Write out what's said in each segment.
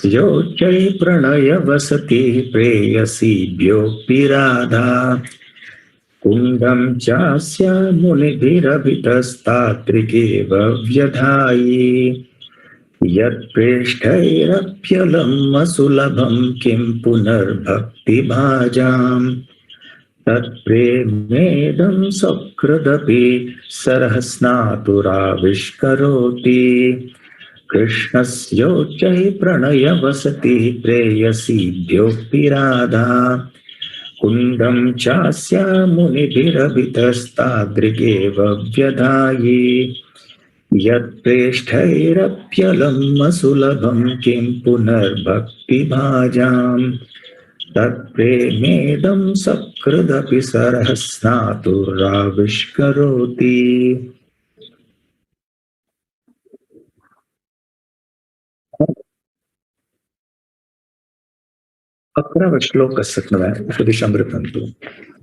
योच्चै प्रणय वसति प्रेयसीभ्योऽपि राधा कुन्दं चास्य मुनिभिरभितस्तात्रिकेव व्यधायि यत्प्रेष्ठैरप्यलं असुलभं किं पुनर्भक्तिभाजाम् तत्प्रेमेदं सकृदपि सरः स्नातुराविष्करोति। कृष्णस्योच्चैः प्रणय वसति प्रेयसीभ्योऽपि राधा कुन्दं चास्य मुनिभिरभितस्तादृगेव व्यधायि यत्प्रेष्ठैरप्यलम् असुलभं किं पुनर्भक्तिभाजाम् तत्प्रेमेदं सकृदपि सरः स्नातुराविष्करोति। 11वा श्लोक आसत नव्या उपदेशामृतांतु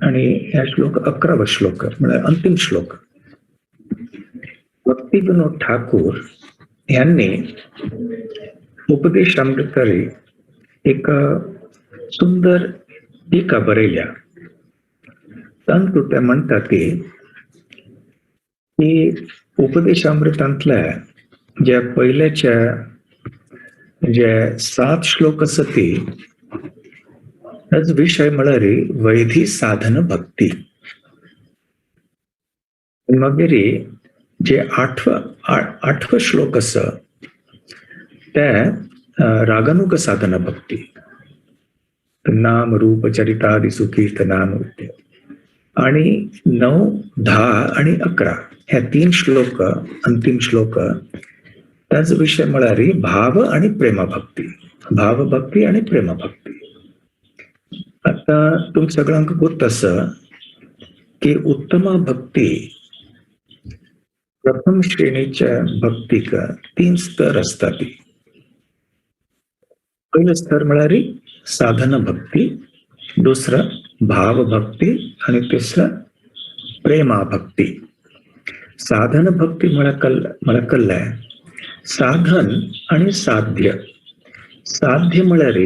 आणि ह्या श्लोक 11वा श्लोक म्हळ्यार अंतिम श्लोक। भक्ती विनोद ठाकूर यांनी उपदेशामृतारी एक सुंदर टीका बरयल्या। तातूंत ते म्हणटा ती की उपदेशामृतांतल्या ज्या पयल्याच्या जे 7 श्लोक आसा ती ताजो विशय म्हळ्यार वैधी साधन भक्ती। मागीर जे आठवो श्लोक आसा ते रागानुग साधना भक्ती, नाम रूप चरितादि सुकीर्तनाम आणि 9, 10 आणि 11 ह्या 3 श्लोक अंतिम श्लोक ताजो विशय म्हळ्यार भाव आणि प्रेमभक्ती, भावभक्ती आणि प्रेमभक्ती। आता तुम सगळ्यांक गोत आसा की उत्तमा भक्ती प्रथम श्रेणीच्या भक्तीक 3 स्तर असतात। पहिलं स्तर म्हळ्यार साधन भक्ती, दुसरं भावभक्ती आणि तिसरं प्रेमाभक्ती। साधन भक्ती म्हळ्यार कल्लाय साधन आणि साध्य। साध्य म्हळ्यार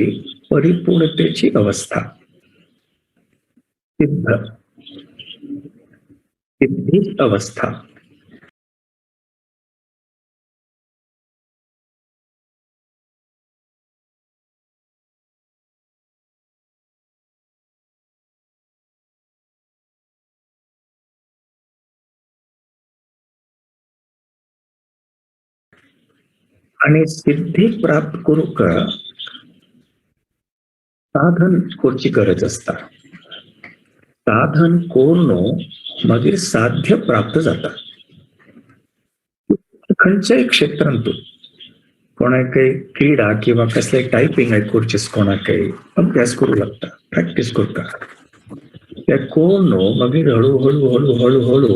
परिपूर्णतेची अवस्था, सिद्ध सिद्धी अवस्था। आणि सिद्धी प्राप्त करूक साधन करची गरज असता। साधन करून मागीर साध्य प्राप्त जाता। खंयच्याय क्षेत्रांतून कोणाकय क्रीडा किंवा कसले टायपिंग करचें कोणाकय अभ्यास करूं लागता, प्रॅक्टीस करता, ते करून मागीर हळूहळू हळूहळू हळू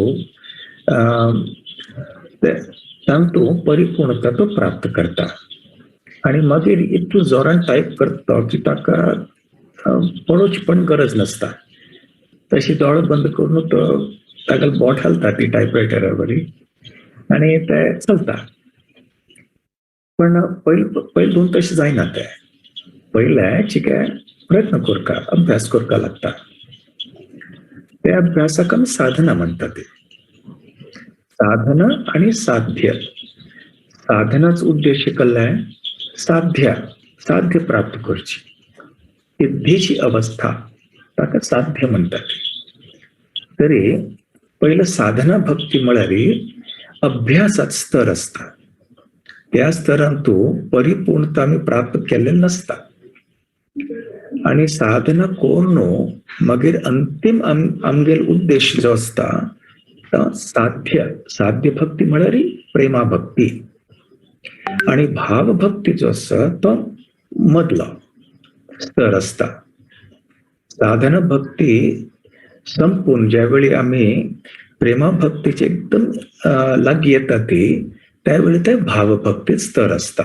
तांतू परिपूर्णता तो प्राप्त करता आणि मागीर इतू जोरान टायप करता की ताका पळोवची पण गरज नासता। तशी दोळे बंद करून तो ताका बोट हालता ती टायपरायटरा बरी आनी ते चलता। पण पयलीं दोन तशें जायना, ते पयले चिके प्रयत्न करका, अभ्यास करका लागता। त्या अभ्यासाक आमी साधना म्हणटा। ते साधना आणि साध्य। साधनाच उद्देश कल्लाय साध्य, साध्य प्राप्त करची, सिद्धीची अवस्था ताका साध्य म्हणटात। तरी पयलं साधना भक्ती म्हळ्यार अभ्यासात स्तर असता, त्या स्तरान तूं परिपूर्णता आमी प्राप्त केल्लें नासता आणि साधना करून मागीर अंतिम आमगेल उद्देश जो आसता तो साध्य। साध्य भक्ती म्हळ्यार प्रेमाभक्ती आणि भावभक्ती जो आसा तो मदलो स्तर आसता। साधना भक्ती संपून ज्यावेळी आमी प्रेमाभक्तीचे एकदम लागीं येता ती त्यावेळी ते भावभक्ती स्तर आसता।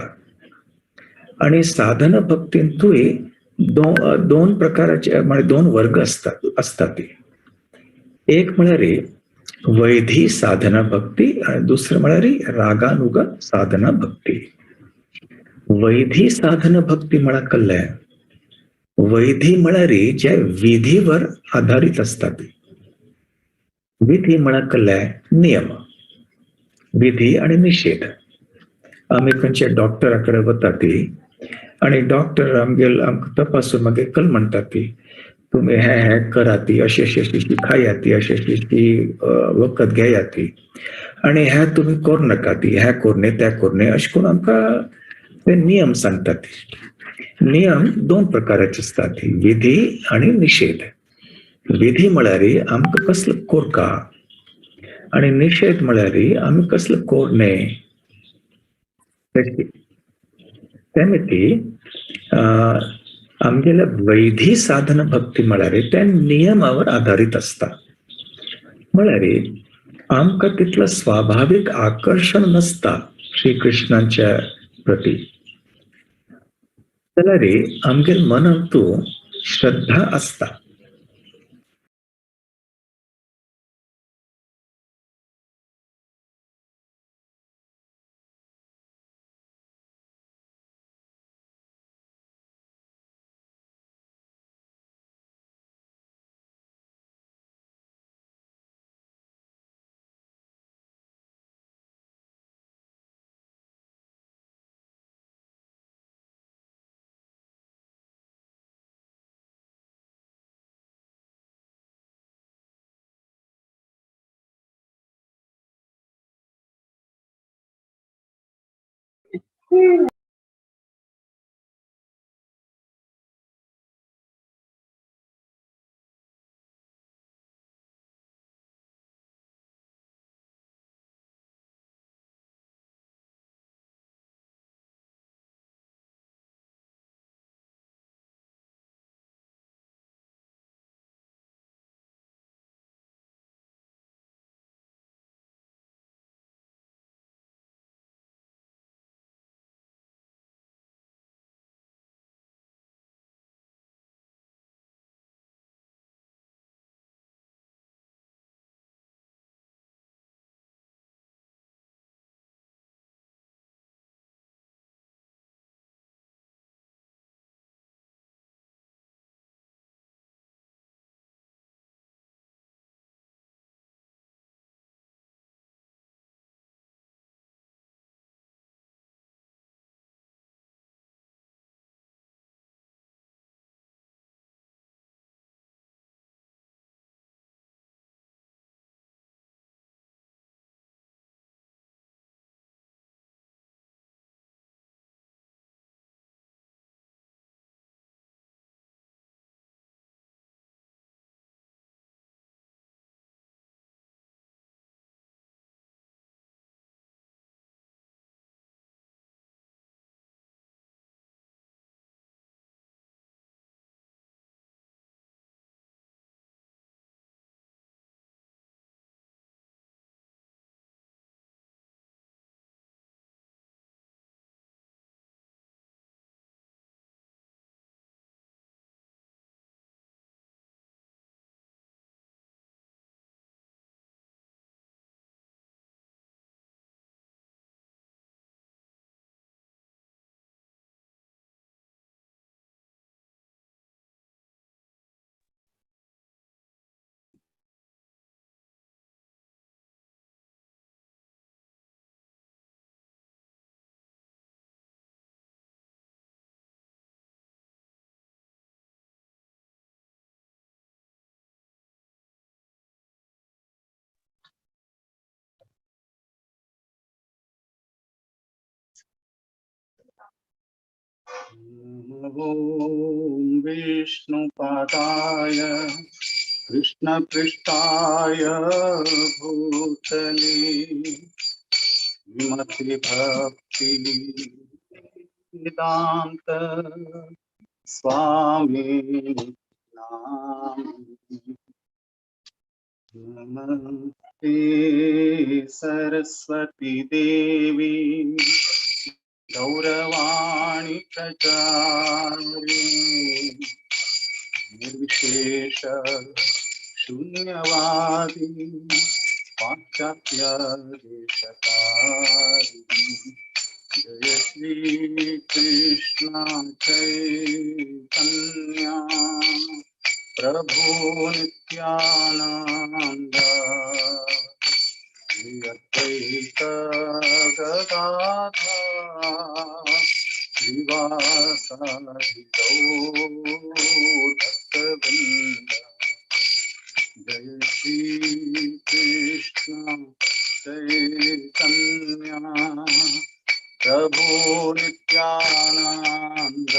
आणि साधना भक्तींतूय दोन प्रकाराचे म्हणजे 2 वर्ग असतात ती। एक म्हळ्यार वैधी साधना भक्ती आणि दुसरं म्हळ्यार रागानुग साधना भक्ती। वैधी साधन भक्ती म्हळ्यार कसलें? वैधी म्हळ्यार जे विधीवर आधारित असतात. विधी म्हळ्यार कसलें? नियम, विधी आणि निषेध. आमी खंयच्या डॉक्टरा कडेन वता ती आनी डॉक्टर आमगेल आमकां तपासून मागीर कल म्हणटा ती तुमी हे हे करा ती, अशी अशी अशी अशी खाया ती, अशी अशी अशी वखद घेया ती आनी हे तुमी करूं नाका ती, हे करूं न्ही तें करूं न्ही, अशें करून आमकां ते नियम सांगतात. नियम दोन प्रकाराचे आसतात, विधी आनी निषेध. विधी म्हळ्यार आमकां कसलो कोरका आनी निषेध म्हळ्यार आमी कसलो कोर न्ही. तेमिती आमगेले वैधी साधन भक्ती म्हळ्यार ते नियमावर आधारित आसता. म्हळ्यार आमकां तितलो स्वाभावीक आकर्शण नासता श्रीकृष्णाच्या प्रती, जाल्यार आमगेल मनांत तूं श्रद्धा आसता. ओम विष्णुपादाय कृष्णपृष्ठाय भूतले श्रीमते भक्ति वेदांत स्वामी नाम। नमस्ते सरस्वती देवी गौरवाणी प्रचारिणी निर्विशेष शून्यवादी पाश्चात्य देशतारिणी। जय श्री कृष्ण चैतन्य प्रभु नित्यानंद श्री अद्वैत गदाधर श्रीवासादि गौर भक्तवृंद। जय श्री कृष्ण चैतन्य प्रभु नित्यानंद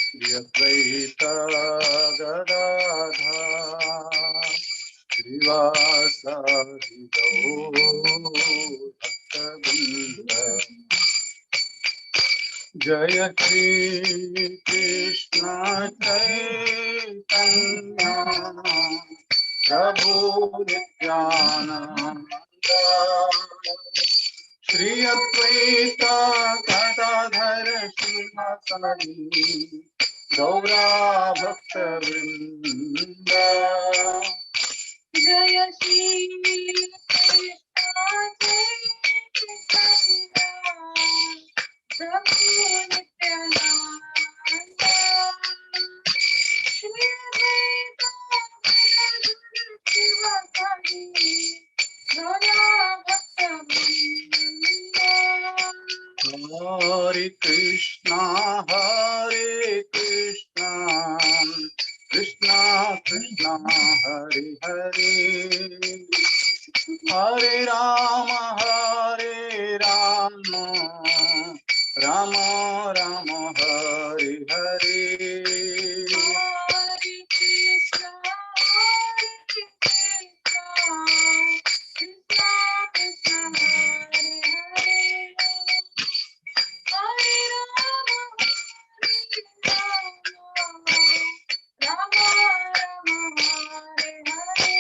श्री अद्वैत गदाधर श्रीवासादि गौर भक्तवृंद। जय श्री कृष्ण चैतन्य प्रभु नित्यानंद श्री अद्वैत गदाधर श्रीवासादि गौरा भक्तवृंद। जय श्री कृष्ण चैतन्य प्रभु नित्यानंद श्री अद्वैत गदाधर श्रीवासादि गौरा भक्तवृंद। हरे कृष्णा हरे कृष्णा कृष्णा कृष्णा हरे हरे हरे राम राम राम हरे हरे। हरे कृष्णा हरे कृष्णा कृष्णा कृष्णा हरे हरे हरे राम राम राम हरे हरे।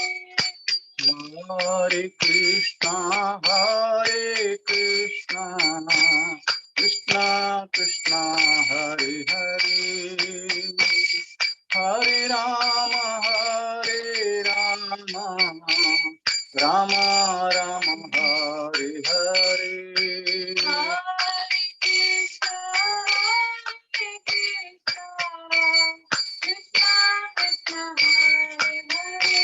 हरे कृष्णा कृष्णा कृष्णा हरे हरे हरे राम राम राम हरे हरे। हरे कृष्णा कृष्णा कृष्णा हरे हरे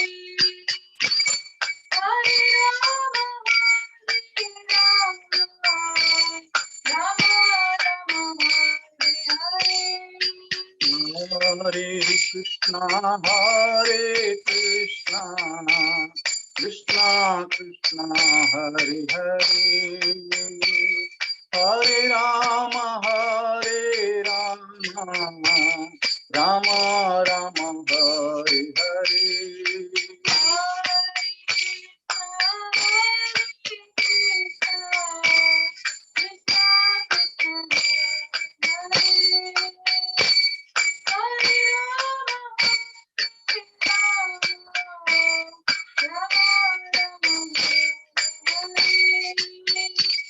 हरे राम राम राम हरे हरे। हरे कृष्णा कृष्णा कृष्णा हरे हरे हरे राम राम राम हरे हरे।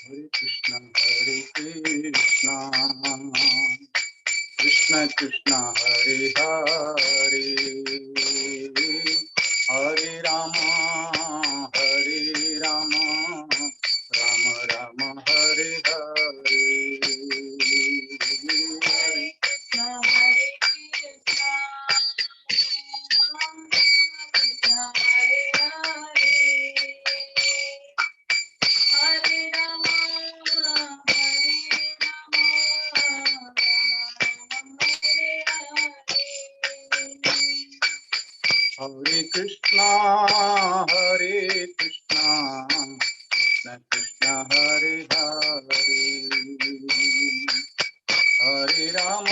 हरे कृष्णा हरे कृष्णा कृष्णा कृष्णा हरे हरे हरे राम राम राम हरे हरे। हरे कृष्णा कृष्णा हरे हरे हरे राम हरे राम हरे हरे। हरे कृष्णा कृष्ण कृष्ण हरे हरे हरे राम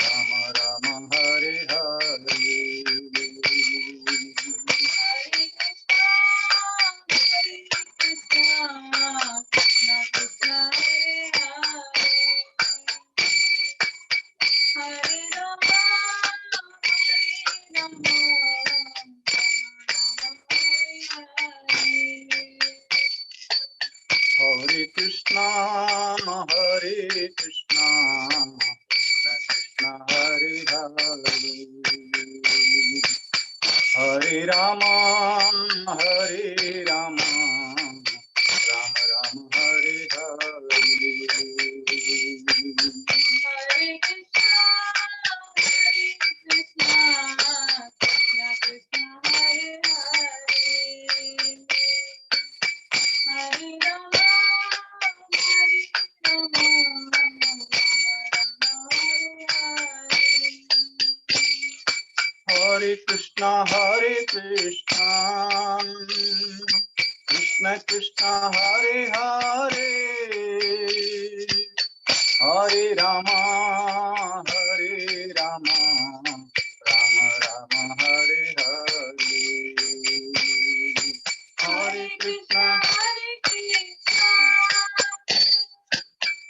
राम राम हरे हरे। हरे कृष्णा कृष्णा कृष्णा हरे हरे हरे राम राम हरे हरे। हरे Krishna Krishna Krishna Hare Hare Hare Ram Hare Krishna, Krishna Krishna, Hare Hare, Hare Rama, Hare Rama, Rama Rama, Hare Hare. Hare Krishna, Hare Krishna,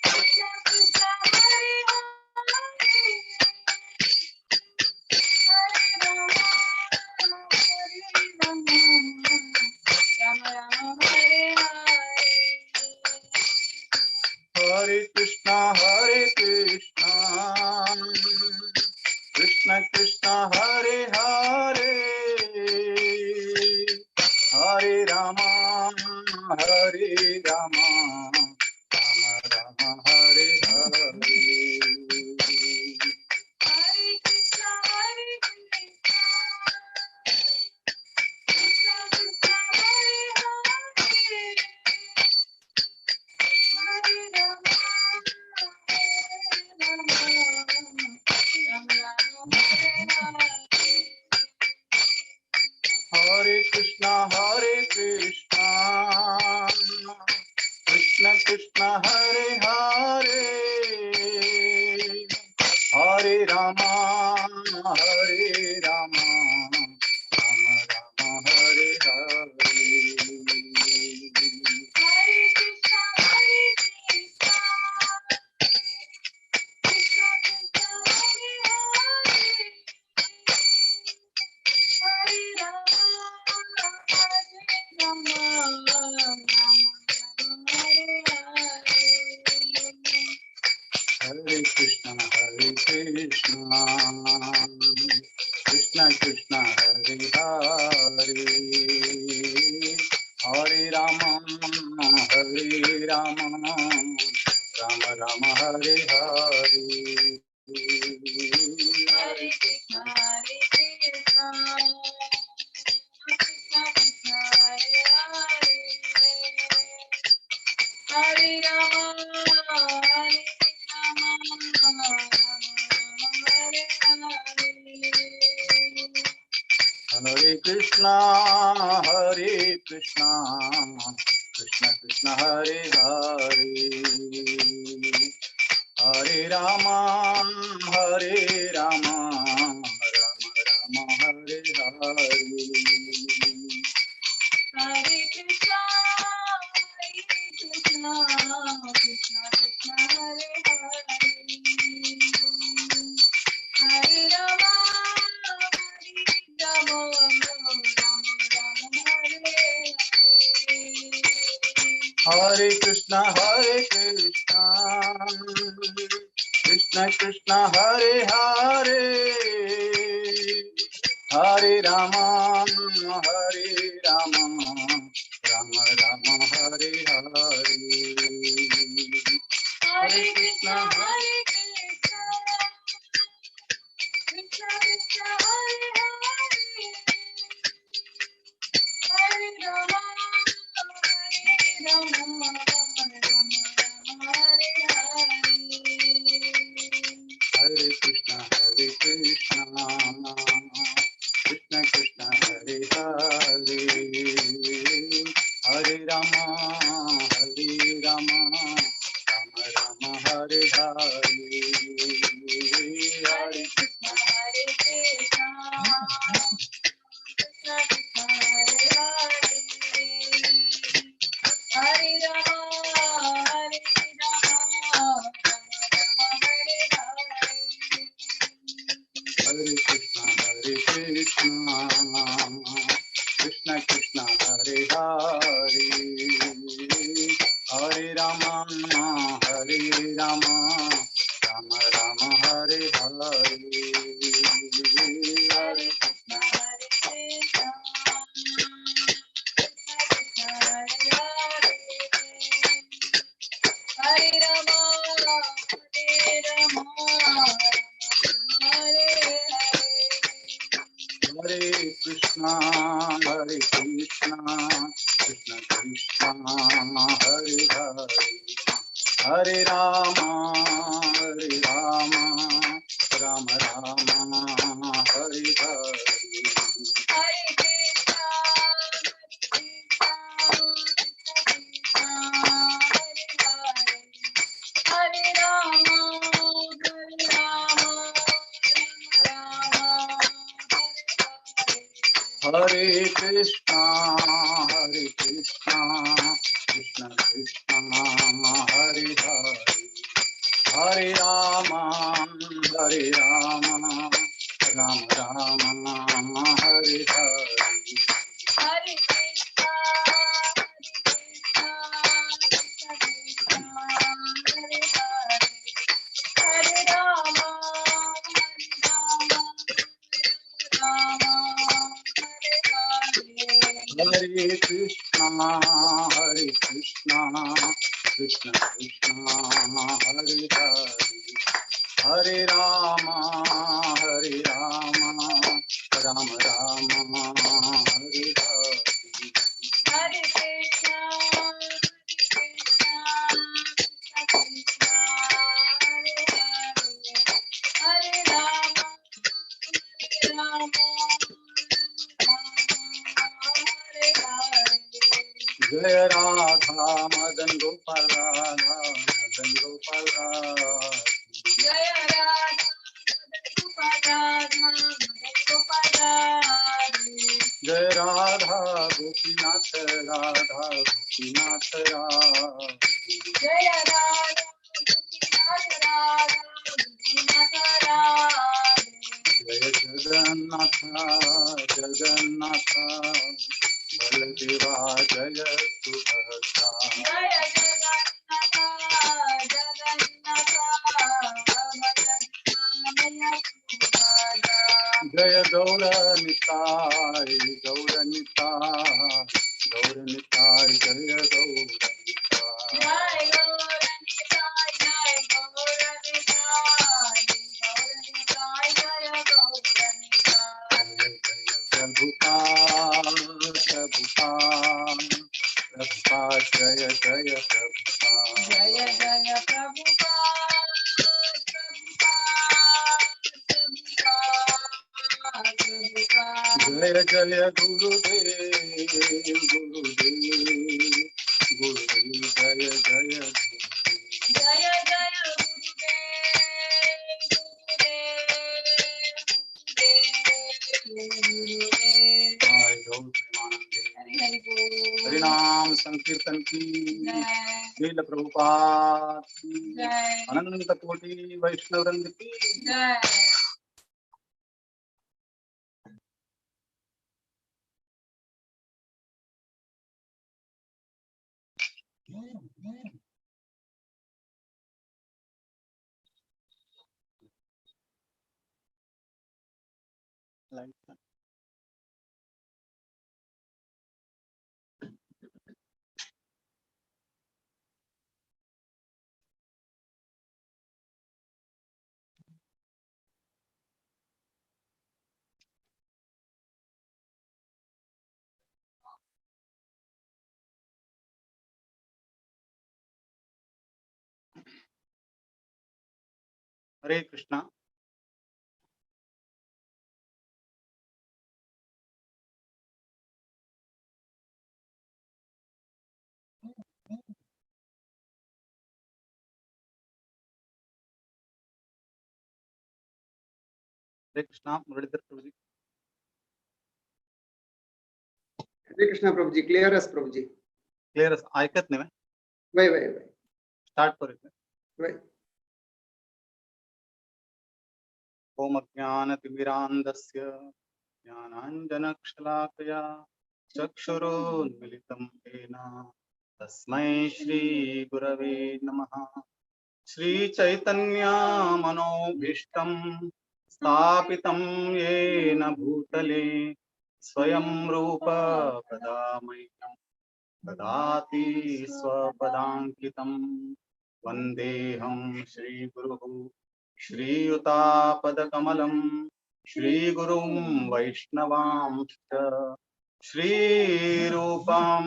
Krishna Krishna, Hare Hare, Hare Rama, Hare Rama, Rama Rama, Hare Hare. Hare Krishna, Hare Krishna, Krishna Krishna, Hare Hare, Hare Rama, Hare Rama, Rama Rama, Hare Hare. Hare Krishna, Hare Krishna, Krishna Krishna, Hare Hare, Hare Rama, Hare Rama, Rama Rama, Hare Hare. Hare Krishna, Hare Krishna, Krishna Krishna, Hare Hare, Hare Rama, Hare Rama, Rama Rama, Hare Hare. Hare Krishna, Hare Krishna, Krishna Krishna, Hare Hare, Hare Rama, Hare Rama, Rama Rama, Hare Hare. Hare Krishna, Hare Krishna, Krishna Krishna, Hare Hare, Hare Rama, Hare Rama, Rama Rama, Hare Hare. Hare Krishna, Hare Krishna, Krishna Krishna, Hare Hare, Hare Rama, Hare Rama, Rama Rama, Hare Hare. Hare Krishna, Hare Krishna, Krishna Krishna, Hare Hare, Hare Rama, Hare Rama, Rama Rama, Hare Hare. Hare Krishna, Hare Krishna, Krishna Krishna, Hare Hare, Hare Rama, Hare Rama, Rama Rama, Hare Hare. Hare Krishna, Hare Krishna, Krishna Krishna, Hare Hare, Hare Rama, Hare Rama, Rama Rama, Hare Hare. Hare Krishna, Hare Krishna, Krishna Krishna, Hare Hare, Hare Rama, Hare Rama, Rama Rama, Hare Hare. Hare Krishna, Hare Krishna, Krishna Krishna, Hare Hare, Hare Rama, Hare Rama, Rama Rama, Hare Hare. Hare Krishna, Hare Krishna, Krishna Krishna, Hare Hare, Hare Rama, Hare Rama, Rama Rama, Hare Hare. Hare Krishna, Hare Krishna, Krishna Krishna, Hare Hare, Hare Rama, Hare Rama, Rama Rama, Hare Hare. Hare Krishna, Hare Krishna, Krishna Krishna, Hare Hare, Hare Rama, Hare Rama, Rama Rama, Hare Hare. Hare Krishna, Hare Krishna, Krishna Krishna, Hare Hare, Hare Rama, Hare Rama, Rama Rama, Hare Hare. Rama, Hare Rama, Rama Rama, Hare Hare. Hare Krishna, Hare Krishna, Krishna Krishna, Hare Hare. Hare Rama, Hare Rama, Rama Rama, Hare Hare. Hare Krishna, Hare Krishna, Krishna Krishna, Hare Hare. Hare Rama, Hare Rama, Rama Hare Hare. Hare Krishna, Hare Krishna, Krishna Krishna, Hare Hare. Hare Rama, Hare Rama, Rama Rama, Hare Hare. Hare Krishna, Hare Krishna, Krishna Krishna, Hare Hare. Hare Rama, Hare Rama, Rama Hare Hare. Jai Radha Madan Gopal Radha Madan Gopal Radha. Jai Radha Madan Gopal Radha Madan Gopal Radhe. Jai Radha Gopinath Radha Gopinath Radhe. Jai Radha Gopinath Radha Gopinath Radhe. Jai Jagannath Jagannath Baladeva Jai Subhadra. Jai Jagannath Jagannath Baladeva Subhadra. Jai Gaur Nitai Gaur Nitai Gaur Nitai Jai Gaur Nitai. Jai Gaur Nitai Jai Gaur Nitai Gaur Nitai Jai Gaur Nitai. Jai Jai Prabhupada Prabhupada Prabhupada Jai Jai Prabhupada. Jai Jai Prabhupada Prabhupada Prabhupada Prabhupada. Jai Jai Gurudev Gurudev Gurudev Jai Jai Gurudev. Jai Jai Gurudev Gurudev Gurudev Gurudev. Jai Gaur Premanande. Hari Hari बोल. हरिनाम संकीर्तन की, जय. श्रील प्रभुपाद की, जय. अनंत कोटि वैष्णव वृंद की. जय. Hare Krishna. Hare Krishna Muralidhar Prabhuji. Hare Krishna Prabhuji, clear आस प्रभुजी. Clear ऐकत नाही? वय वय वय. स्टार्ट करूया. वय. ओम अज्ञानतिमिरान्धस्य ज्ञानाञ्जनशलाकया चक्षुरुन्मीलितं येन तस्मै श्रीगुरवे नमः. श्रीचैतन्यमनोभीष्टं स्थापितं येन भूतले स्वयं रूप कदा मह्यं ददाति स्वपदाङ्कितं. वन्देऽहं श्रीगुरुः श्रीयुतापदकमलं श्रीगुरुं वैष्णवांश्च श्रीरूपं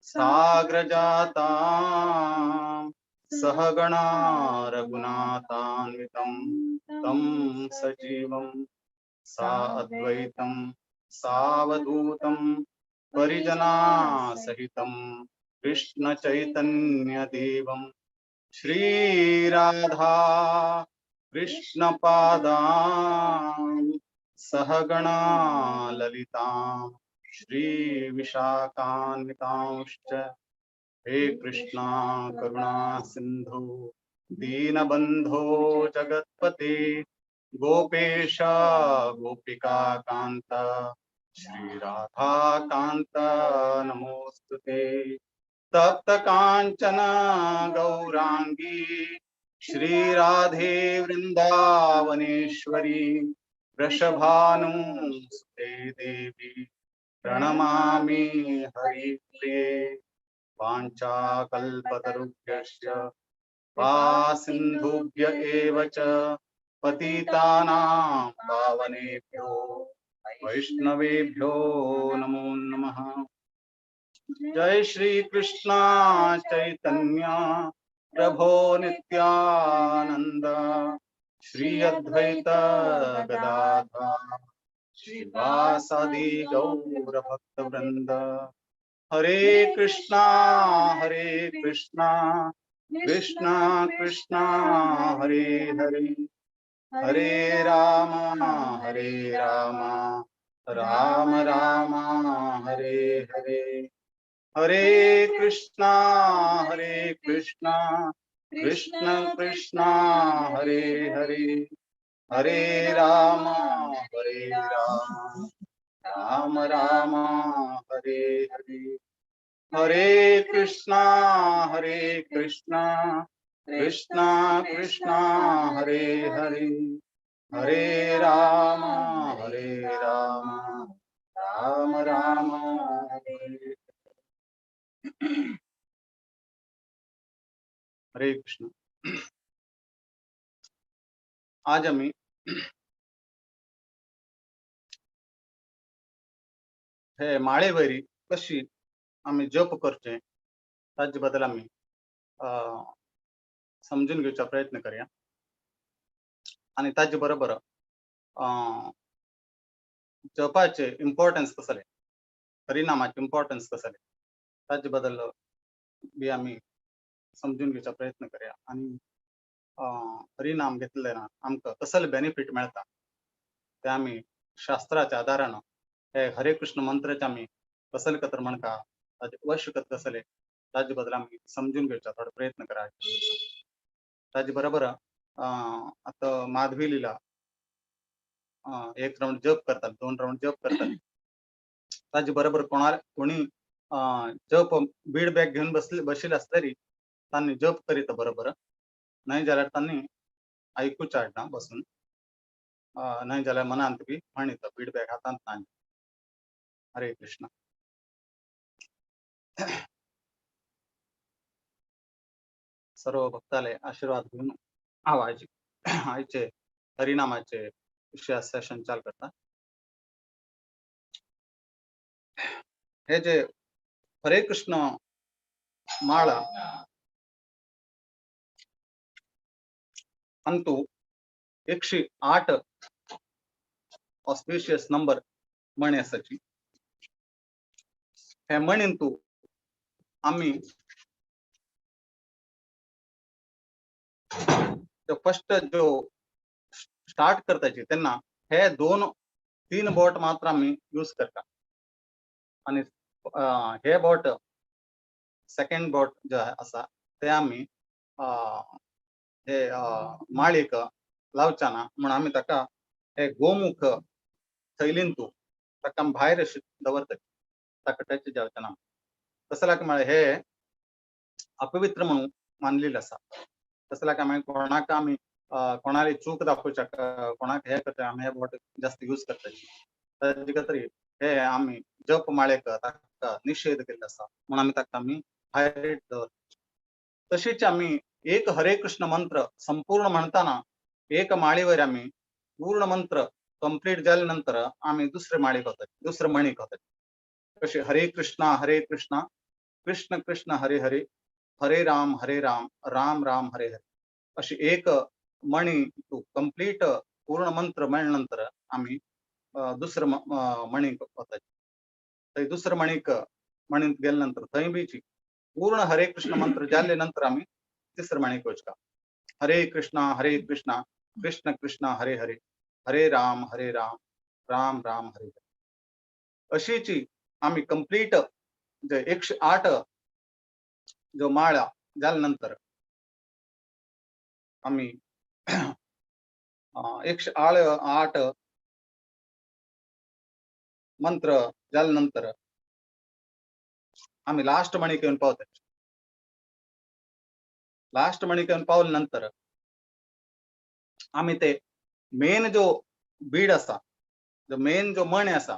साग्रजातां सहगणा रघुनाथान्वितं तं सजीवं साद्वैतं सावधूतं परिजनासहितं कृष्ण चैतन्य देवं श्री राधा कृष्ण पादां सहगणा ललितां श्री विशाखान्वितांश्च। हे कृष्णा करुणा सिंधु दीनबंधो जगत्पते गोपेश गोपिका कांत श्री राधा कांत नमोस्तुते। तप्त कांचन गौरांगी श्री राधे वृंदावनेश्वरी वृषभानुसुते देवी प्रणमामि हरिप्रिये। वाञ्छाकल्पतरुभ्यश्च कृपासिन्धुभ्य एव च पतितानां पावनेभ्यो वैष्णवेभ्यो नमो नमः। जय श्री कृष्ण चैतन्य प्रभो नित्यानंद श्री अद्वैत गदाधर श्रीवासादि गौर भक्तवृंद। हरे कृष्णा कृष्णा कृष्णा हरे हरे, हरे राम राम राम हरे हरे। हरे कृष्णा कृष्ण कृष्णा हरे हरे, हरे राम राम राम हरे हरे। हरे कृष्णा कृष्णा कृष्णा हरे हरे, हरे राम राम राम हरे। हरे कृष्ण। आज आमी हे माळेवरी कशी आमी जप करचे ताजे बद्दल आमी समजून घेवचा प्रयत्न करया आनी ताजे बरोबर जपाचे इम्पॉर्टन्स कसले, हरिनामाचे इम्पॉर्टन्स कसले ताजे बद्दल बी आमी समजून घेवचा प्रयत्न करया आनी हरिनाम घेतले ना आमकां कसले बेनिफीट मेळटा ते आमी शास्त्राच्या आदारान हे हरे कृष्ण मंत्राचे आमी कसले कतर म्हणका ताजे आवश्यकता कसले ताजे बद्दल आमी समजून घेवचा थोडो प्रयत्न करा। ताजे बरोबर आतां माधवी लीला एक रावंड जप करतात, दोन रावंड जप करतात, ताजे बरोबर कोणी जप बीड बॅग घेवन बशिल्ले आसले तरी तांणी जप करीत बरोबर, नाही जाल्यार तांणी आयकुचें हाडना बसून, नाही जाल्यार मनांत बी म्हणीत बीड बॅग हातांत ना। हरे कृष्ण। सर्व भक्ताले आशीर्वाद घेऊन हांव आयचे हरिनामाचे विशय सेशन चालू करता। हे जे हरे कृष्ण माळा अंतु 108 ऑस्पिशियस नंबर म्हणी आसाची। हे म्हणींतु आमी फर्स्ट जो स्टार्ट करताची तेन्ना हे 2-3 बोट मात्र आमी यूज करता आनी हे बोट सेकंड बोट जे आसा ते आमी हे माळेक लावचा ना म्हण आमी ताका हे गोमुख थैलींतू ताका आमी भायर अशें दवरता, ताका टच जावचें ना। तशें लागून म्हळ्यार हे अपवित्र म्हणून मानलेलें आसा। तशें लागून आमी कोणाक आमी कोणाली चूक दाखोवच्याक कोणाक हे करता आमी हे बोट जास्त यूज करता, ताजे खातीर हे आमी जप माळेक ताका निशेध केल्लो आसा म्हणून आमी ताका आमी भायर दवरता। तशीच आमी एक हरे कृष्ण मंत्र संपूर्ण म्हणताना एक माळीवर आमी पूर्ण मंत्र कंप्लीट जाले नंतर आमी दुसरे माळीक वतात, दुसरे म्हणीक वतात। कशे हरे कृष्णा कृष्ण कृष्ण हरे हरे, हरे राम राम राम हरे हरे अशी एक मणी तू कंप्लीट पूर्ण मंत्र मेळ्ळे नंतर आमी दुसरे म्हणीक वतात। थंय दुसरे म्हणीक म्हणीत गेले नंतर थंय बीची पूर्ण हरे कृष्ण मंत्र जाले नंतर आमी तिसरे माणिक वचका. हरे कृष्णा हरे कृष्णा कृष्ण कृष्ण हरे हरे हरे राम हरे राम राम राम हरे हरे. अशीची आम्ही कंप्लीट जे 108 जो माळा जाल्या नंतर आम्ही 108 मंत्र जाल्या नंतर आम्ही लास्ट मणिक येऊन पावता. लास्ट मणिक येऊन पावल्या नंतर आम्ही ते मेन जो बीड आसा, जो मेन जो मणी आसा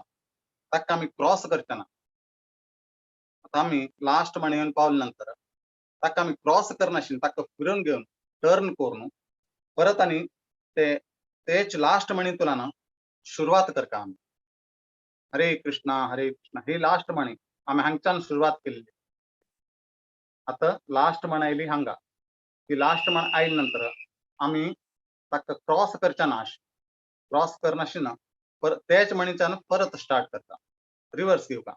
ताका आमी क्रॉस करतना, आतां आमी लास्ट मणी येवन पावल्या नंतर ताका आमी क्रॉस करनाशिल्ले, ताका फिरोवन घेवन टर्न करून परत आनी ते तेच लास्ट मणी तुला सुरवात करता आमी. हरे कृष्णा हरे कृष्णा ही लास्ट मणी आमी हांगच्यान सुरवात केल्ली. आतां लास्ट म्हण आयली हांगा, ही लास्ट म्हण आयले नंतर आमी ताका क्रॉस करच्या ना, क्रॉस करनाशिना परत तेच म्हणीच्यान परत स्टार्ट करता, रिवर्स घेवका.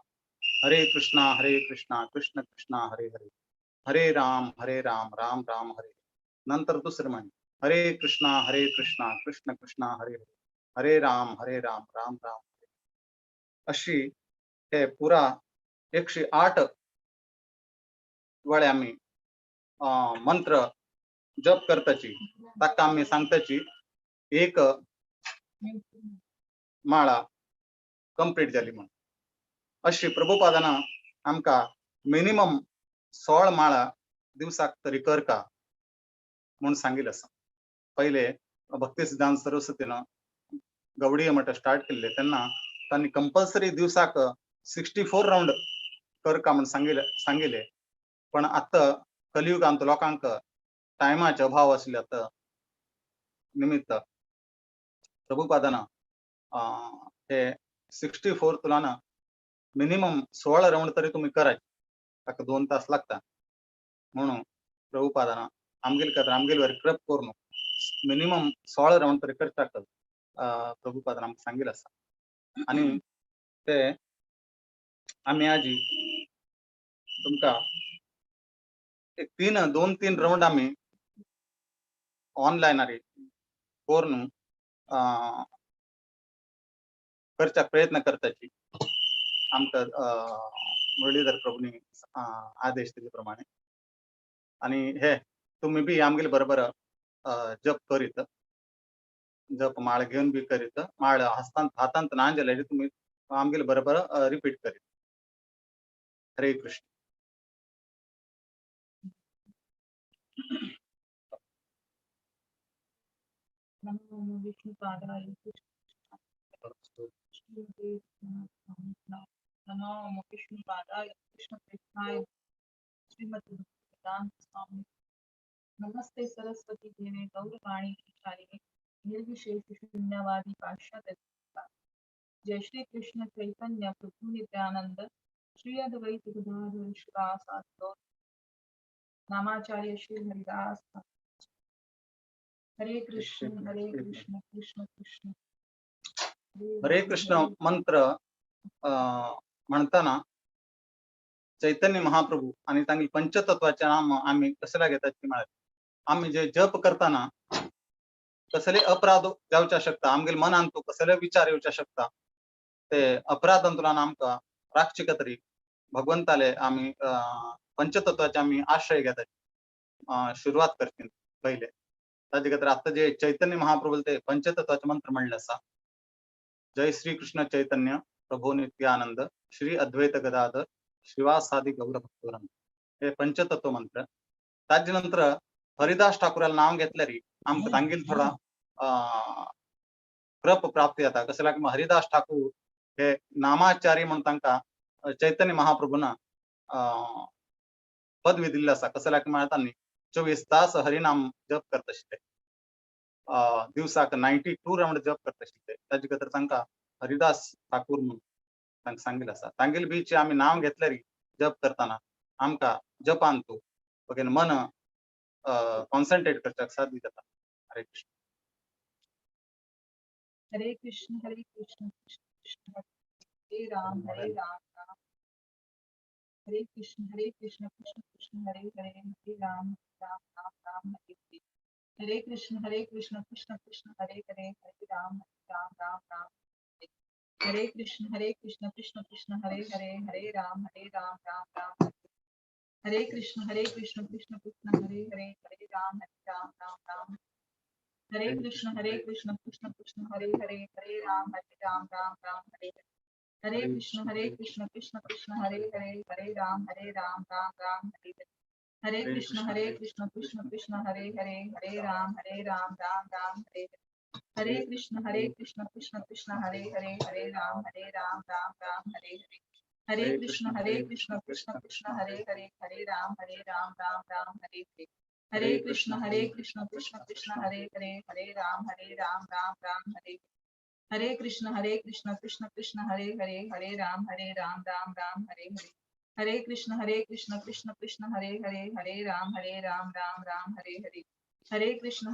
हरे कृष्णा हरे कृष्णा कृष्ण कृष्णा हरे हरे हरे राम हरे राम राम राम हरे. नंतर दुसरे म्हणी हरे कृष्णा हरे कृष्णा कृष्ण कृष्णा हरे हरे हरे राम हरे राम राम राम हरे. अशी हे पुरा 108 वेळे आमी मंत्र जप करताची, ताका आमी सांगताची एक माळा कंप्लीट जाली म्हण. अशी प्रभुपादान आमकां मिनिमम 16 माळा दिवसाक तरी करका म्हूण सांगिल्लें आसा. पयले भक्ती सिद्धांत सरस्वतीन गौडीय मठ स्टार्ट केल्ले तेन्ना तांणी कंपल्सरी दिवसाक 64 रावंड करका म्हूण सांगिल्ले. पण आतां कलियुगांत लोकांक टायमाचे अभाव आशिल्ले आतां निमित्त प्रभुपादान हे 64 तुलान मिनिमम 16 रावंड तरी तुमी कराय, ताका 2 तास लागता म्हणून प्रभुपादान आमगेल खातीर आमगेल वर कृप करून मिनिमम 16 रावंड तरी करचाक प्रभुपादान आमकां सांगिल्लें आसा. आनी ते आमी आजी तुमकां एक 2-3 रावंड आमी ऑनलायनार करून करच्याक प्रयत्न करताची आमकां मुरलीधर प्रभुनी आदेश दिले प्रमाणे. आनी हे तुमी बी आमगेले बरोबर जप करीत, जप माळ घेवन बी करीत, माळ हातांत ना जाल्यार तुमी आमगेले बरोबर रिपीट करीत. हरे कृष्ण. नमो विष्णुपादाय नमो विष्णुपादाय कृष्ण कृष्णाय श्रीमद् भक्तिवेदांत स्वामी. नमस्ते सरस्वती देवे गौरवाणी प्रचारिणे निर्विशेष शून्यवादी पाश्चात्य. जय श्री कृष्ण चैतन्य प्रभु नित्यानंद श्री अद्वैत गदाधर श्रीवासादि नामाचार्य श्री हरिदास. हरे कृष्ण हरे कृष्ण कृष्ण कृष्ण हरे कृष्ण मंत्र म्हणताना चैतन्य महाप्रभू आणि तांगेले पंचतत्वाचे नाम आम्ही कसला घेतात ते म्हळ्यार आम्ही जे जप करताना कसले अपराध जावच्या शकता, आमगेले मनान तो कसले विचार येवच्या शकता, ते अपराधांतल्यान आमकां राखचे खातीर भगवंताले आमी पंचतत्वाचे आमी आश्रय घेतात सुरवात करची पयले. ताजे खातीर आतां जे चैतन्य महाप्रभू ते पंचतत्वाचे मंत्र म्हणले आसा. जय श्री कृष्ण चैतन्य प्रभु नित्यानंद श्री अद्वैत गदाधर श्रीवासादि गौर भक्तवृंद हे पंचतत्व मंत्र. ताजे नंतर हरिदास ठाकूराला नाव घेतल्यार आमकां तांगेल थोडा कृप प्राप्ती जाता. कशें लागून हरिदास ठाकूर हे नामाचारी म्हूण तांकां चैतन्य महाप्रभून पदवी दिल्ली आसा. कशें लागून म्हळ्यार तांणी 24 तास हरिनाम जप करता आशिल्ले, दिवसाक 92 रावंड जप करता आशिल्ले. ताजे खातीर तांकां हरिदास ठाकूर म्हूण तांकां सांगिल्लें आसा. तांगेले बीचे आमी नांव घेतल्यार जप करतना आमकां जपान तूं बगेन मन कॉन्सन्ट्रेट करच्याक साध्य जाता. हरे कृष्ण हरे कृष्ण हरे कृष्ण कृष्ण कृष्ण हरे राम हरे Ram Ram. Hare Krishna, Krishna Krishna, Hare Hare, Hare Ram, Ram Ram, Ram Hare Hare. Hare Krishna, Krishna Krishna, Hare Hare, Hare Ram, Ram Ram, Ram Hare. Hare Krishna, Krishna Krishna, Hare Hare, Hare Ram, Ram Ram, Hare. Hare Krishna, Krishna Krishna, Hare Hare, Hare Ram, Ram Ram. Hare Krishna, Krishna Krishna, Hare Hare, Hare Ram, Ram Ram, Hare Hare. Hare Krishna, Krishna Krishna, Hare Hare, Hare Ram, Ram Ram, Hare Hare. Hare Krishna, Krishna Krishna, Hare Hare, Hare Ram, Ram Ram, Hare Hare. Hare Krishna, Krishna Krishna, Hare Hare, Hare Ram, Ram Ram, Hare Hare. Hare Krishna, Krishna Krishna, Hare Hare, Hare Ram, Ram Ram, Hare Hare. Hare Krishna, Krishna Krishna, Hare Hare, Hare Ram, Ram Ram, Hare Hare. Hare Krishna, Krishna Krishna, Hare Hare, Hare Ram, Ram Ram, Hare Hare. Hare Krishna, Krishna Krishna, Hare Hare, Hare Ram, Ram Ram, Hare Hare. Hare Krishna,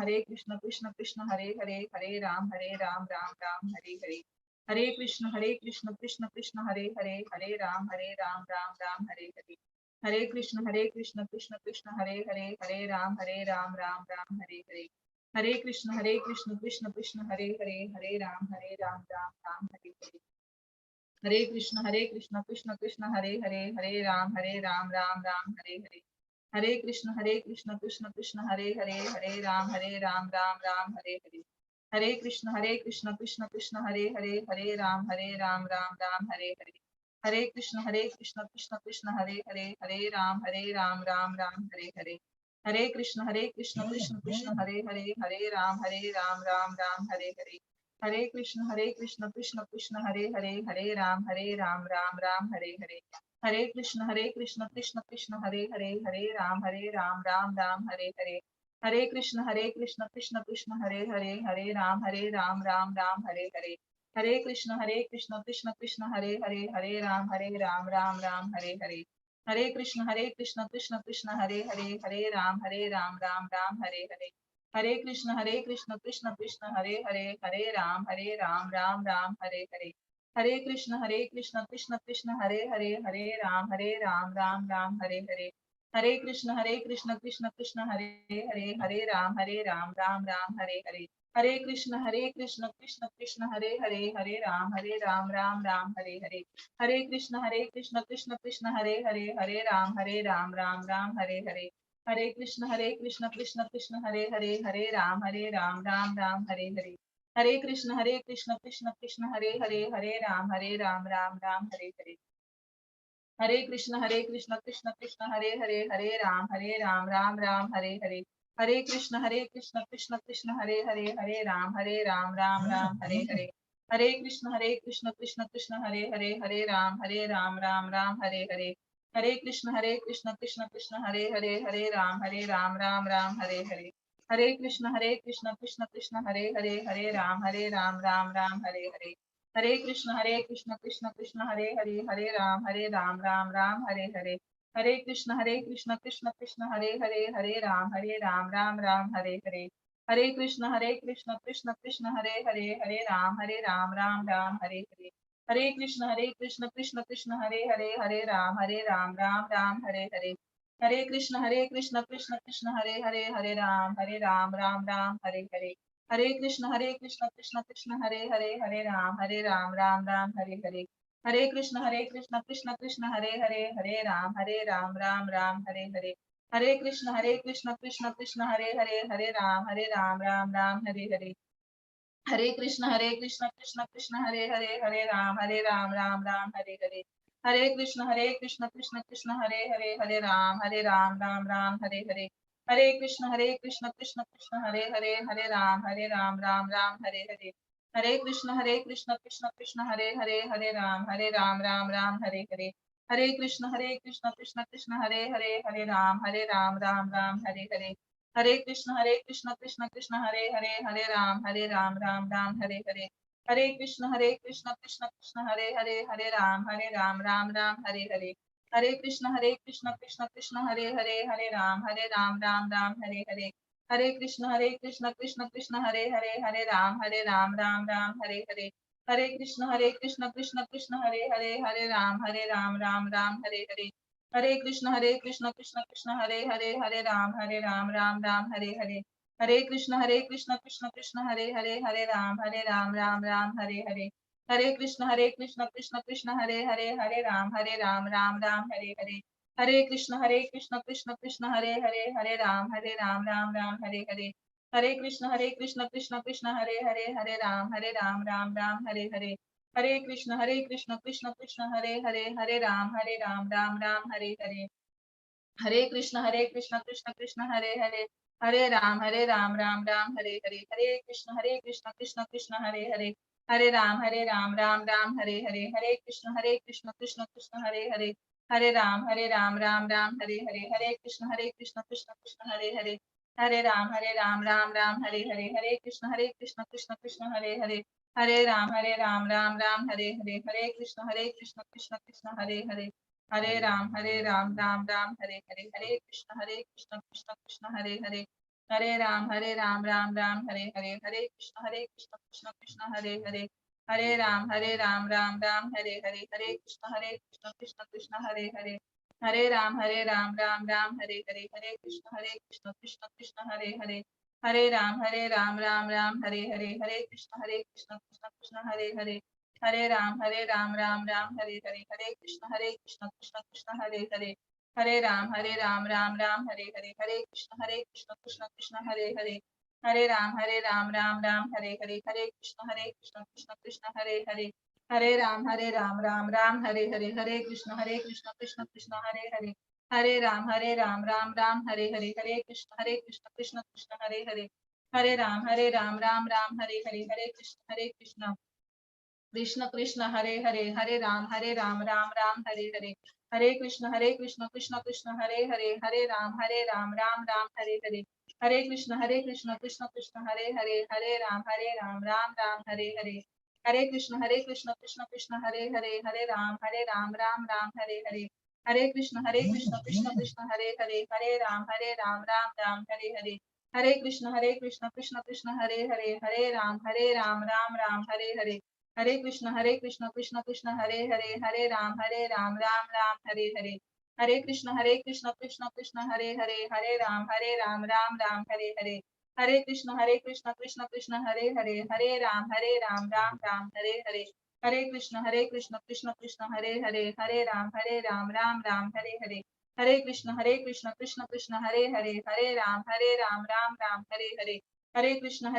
Krishna Krishna, Hare Hare, Hare Ram, Ram Ram, Hare Hare. Hare Krishna, Krishna Krishna, Hare Hare, Hare Ram, Ram Ram, Hare Hare. Hare Krishna, Krishna Krishna, Hare Hare, Hare Ram, Ram Ram, Hare Hare. Hare Krishna, Krishna Krishna, Hare Hare, Hare Ram, Ram Ram, Hare Hare. Hare Krishna, Krishna Krishna, Hare Hare, Hare Ram, Ram Ram, Hare Hare. Hare Krishna, Krishna Krishna, Hare Hare, Hare Ram, Ram Ram, Hare Hare. Hare Krishna, Krishna Krishna, Hare Hare, Hare Ram, Ram Ram, Hare Hare. Hare Krishna, Krishna Krishna, Hare Hare, Hare Ram, Ram Ram, Hare Hare. Hare Krishna, Krishna Krishna, Hare Hare, Hare Ram, Ram Ram, Hare Hare. Hare Krishna, Krishna Krishna, Hare Hare, Hare Ram, Ram Ram, Hare Hare. Hare Krishna, Krishna Krishna, Hare Hare, Hare Ram, Ram Ram, Hare Hare. Hare Krishna, Krishna Krishna, Hare Hare, Hare Ram, Ram Ram, Hare Hare. Hare Krishna, Krishna Krishna, Hare Hare, Hare Ram, Ram Ram, Hare Hare. Hare Krishna, Krishna Krishna, Hare Hare, Hare Ram, Ram Ram, Hare Hare. Hare Krishna, Krishna Krishna, Hare Hare, Hare Ram, Ram Ram, Hare Hare. Hare Krishna, Krishna Krishna, Hare Hare, Hare Ram, Ram Ram, Hare Hare. Hare Krishna, Krishna Krishna, Hare Hare, Hare Ram, Ram Ram, Hare Hare. Hare Krishna, Krishna Krishna, Hare Hare, Hare Ram, Ram Ram, Hare Hare. Hare Krishna, Krishna Krishna, Hare Hare, Hare Ram, Ram Ram, Hare Hare. Hare Krishna, Krishna Krishna, Hare Hare, Hare Ram, Ram Ram, Hare Hare. Hare Krishna, Krishna Krishna, Hare Hare, Hare Ram, Ram Ram, Hare Hare. Hare Krishna, Krishna Krishna, Hare Hare, Hare Ram, Ram Ram, Hare Hare. Hare Krishna, Krishna Krishna, Hare Hare, Hare Ram, Ram Ram, Hare Hare. Hare Krishna, Krishna Krishna, Hare Hare, Hare Ram, Ram Ram, Hare Hare. Hare Krishna, Krishna Krishna, Hare Hare, Hare Ram, Ram Ram, Hare Hare. Hare Krishna, Krishna Krishna, Hare Hare, Hare Ram, Ram Ram, Hare Hare. Hare Krishna, Krishna Krishna, Hare Hare, Hare Ram, Ram Ram, Hare Hare. Hare Krishna, Krishna Krishna, Hare Hare, Hare Ram, Ram Ram, Hare Hare. Hare Krishna, Krishna Krishna, Hare Hare, Hare Ram, Ram Ram, Hare Hare. Hare Krishna, Krishna Krishna, Hare Hare, Hare Ram, Ram Ram, Hare Hare. Hare Krishna, Krishna Krishna, Hare Hare, Hare Ram, Ram Ram, Hare Hare. Hare Krishna, Krishna Krishna, Hare Hare, Hare Ram, Ram Ram, Hare Hare. Hare Krishna, Krishna Krishna, Hare Hare, Hare Ram, Ram Ram, Hare Hare. Hare Krishna, Krishna Krishna, Hare Hare, Hare Ram, Ram Ram, Hare Hare. Hare Krishna, Krishna Krishna, Hare Hare, Hare Ram, Ram Ram, Hare Hare. Hare Krishna, Krishna Krishna, Hare Hare, Hare Ram, Ram Ram, Hare Hare. Hare Krishna, Krishna Krishna, Hare Hare, Hare Ram, Ram Ram, Hare Hare. Hare Krishna, Krishna Krishna, Hare Hare, Hare Ram, Ram Ram, Hare Hare. Hare Krishna, Krishna Krishna, Hare Hare, Hare Ram, Ram Ram, Hare Hare. Hare Krishna, Krishna Krishna, Hare Hare, Hare Ram, Ram Ram, Hare Hare. Hare Krishna, Krishna Krishna, Hare Hare, Hare Ram, Ram Ram, Hare Hare. Hare Krishna, Krishna Krishna, Hare Hare, Hare Ram, Ram Ram, Hare Hare. Hare Krishna, Krishna Krishna, Hare Hare, Hare Ram, Ram Ram, Hare Hare. Hare Krishna, Krishna Krishna, Hare Hare, Hare Ram, Ram Ram, Hare Hare. Hare Krishna Krishna Krishna Hare Hare, Hare Ram Ram Ram Hare Hare. Hare Krishna Krishna Krishna Hare Hare, Hare Ram Ram Ram Hare Hare. Hare Krishna Krishna Krishna Hare Hare, Hare Ram Ram Ram Hare Hare. Hare Krishna Krishna Krishna Hare Hare, Hare Ram Ram Ram Hare Hare. Hare Krishna Krishna Krishna Hare Hare, Hare Ram Ram Ram Hare Hare. Hare Krishna Krishna Krishna Hare Hare, Hare Ram Ram Ram Hare Hare. Hare Krishna Krishna Krishna Hare Hare, Hare Ram Ram Ram Hare Hare. Hare Krishna Krishna Krishna Hare Hare, Hare Ram Ram Ram Hare Hare. Hare Krishna Krishna Krishna Hare Hare, Hare Ram Ram Ram Hare Hare. Hare Krishna Krishna Krishna Hare Hare, Hare Ram Ram Hare Hare. Hare Krishna Krishna Krishna Hare Hare, Hare Ram Ram Ram Hare Hare. Hare Krishna Krishna Krishna Hare Hare, Hare Ram Ram Ram Hare Hare. Hare Krishna Krishna Krishna Hare Hare, Hare Ram Ram Hare Hare. Hare Krishna Krishna Krishna Hare Hare, Hare Ram Ram Ram Hare Hare. Hare Krishna Krishna Krishna Hare Hare, Hare Ram Ram Hare Hare. Hare Krishna Krishna Krishna Hare Hare, Hare Ram Ram Ram Hare Hare. Hare Krishna Krishna Krishna Hare Hare, Hare Ram Ram Hare Hare. Hare Krishna Krishna Krishna Hare Hare, Hare Ram Ram Hare Hare. Hare Krishna Krishna Krishna Hare Hare, Hare Ram Ram Hare Hare. Hare Krishna Krishna Krishna Hare Hare, Hare Ram Ram Hare Hare. Hare Krishna Krishna Krishna Hare Hare, Hare Ram Ram Hare Hare. Hare Krishna Krishna Krishna Hare Hare, Hare Ram Ram Hare Hare. Hare Krishna Krishna Krishna Hare Hare, Hare Ram Ram Hare Hare. Hare Krishna Krishna Krishna Hare Hare, Hare Ram Ram Hare Hare. Hare Krishna Krishna Krishna Hare Hare, Hare Ram Ram Hare Hare. Hare Krishna Krishna Krishna Hare Hare, Hare Ram Ram Hare Hare. Hare Krishna Krishna Krishna Hare Hare, Hare Ram Ram Hare Hare. Hare Krishna Krishna Krishna Hare Hare, Hare Ram Ram Hare Hare. Hare Krishna Krishna Krishna Hare Hare, Hare Ram Ram Hare Hare. Hare Krishna Krishna Krishna Hare Hare, Hare Ram Ram Hare Hare. Hare Krishna Krishna Krishna Hare Hare, Hare Ram Ram Hare Hare. Hare Krishna Krishna Krishna Hare Hare, Hare Ram Ram Hare Hare. Hare Krishna Krishna Krishna Hare Hare, Hare Ram Ram Hare Hare. Hare Krishna Krishna Krishna Hare Hare, Hare Ram Ram Hare Hare. Hare Krishna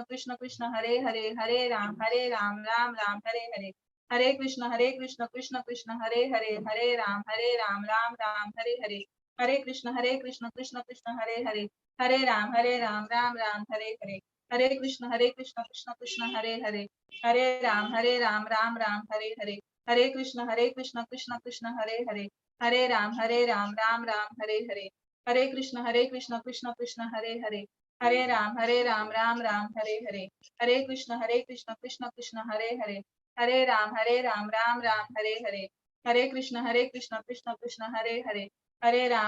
Krishna Krishna Hare Hare, Hare Ram Ram Hare Hare. Hare Krishna Krishna Krishna Hare Hare, Hare Ram Ram Hare Hare. Hare Krishna Krishna Krishna Hare Hare, Hare Ram Ram Hare Hare. Hare Krishna Krishna Krishna Hare Hare, Hare Ram Ram Hare Hare. Hare Krishna Krishna Krishna Hare Hare, Hare Ram Ram Hare Hare. Hare Krishna Krishna Krishna Hare Hare, Hare Ram Ram Hare Hare. Hare Krishna Krishna Krishna Hare Hare,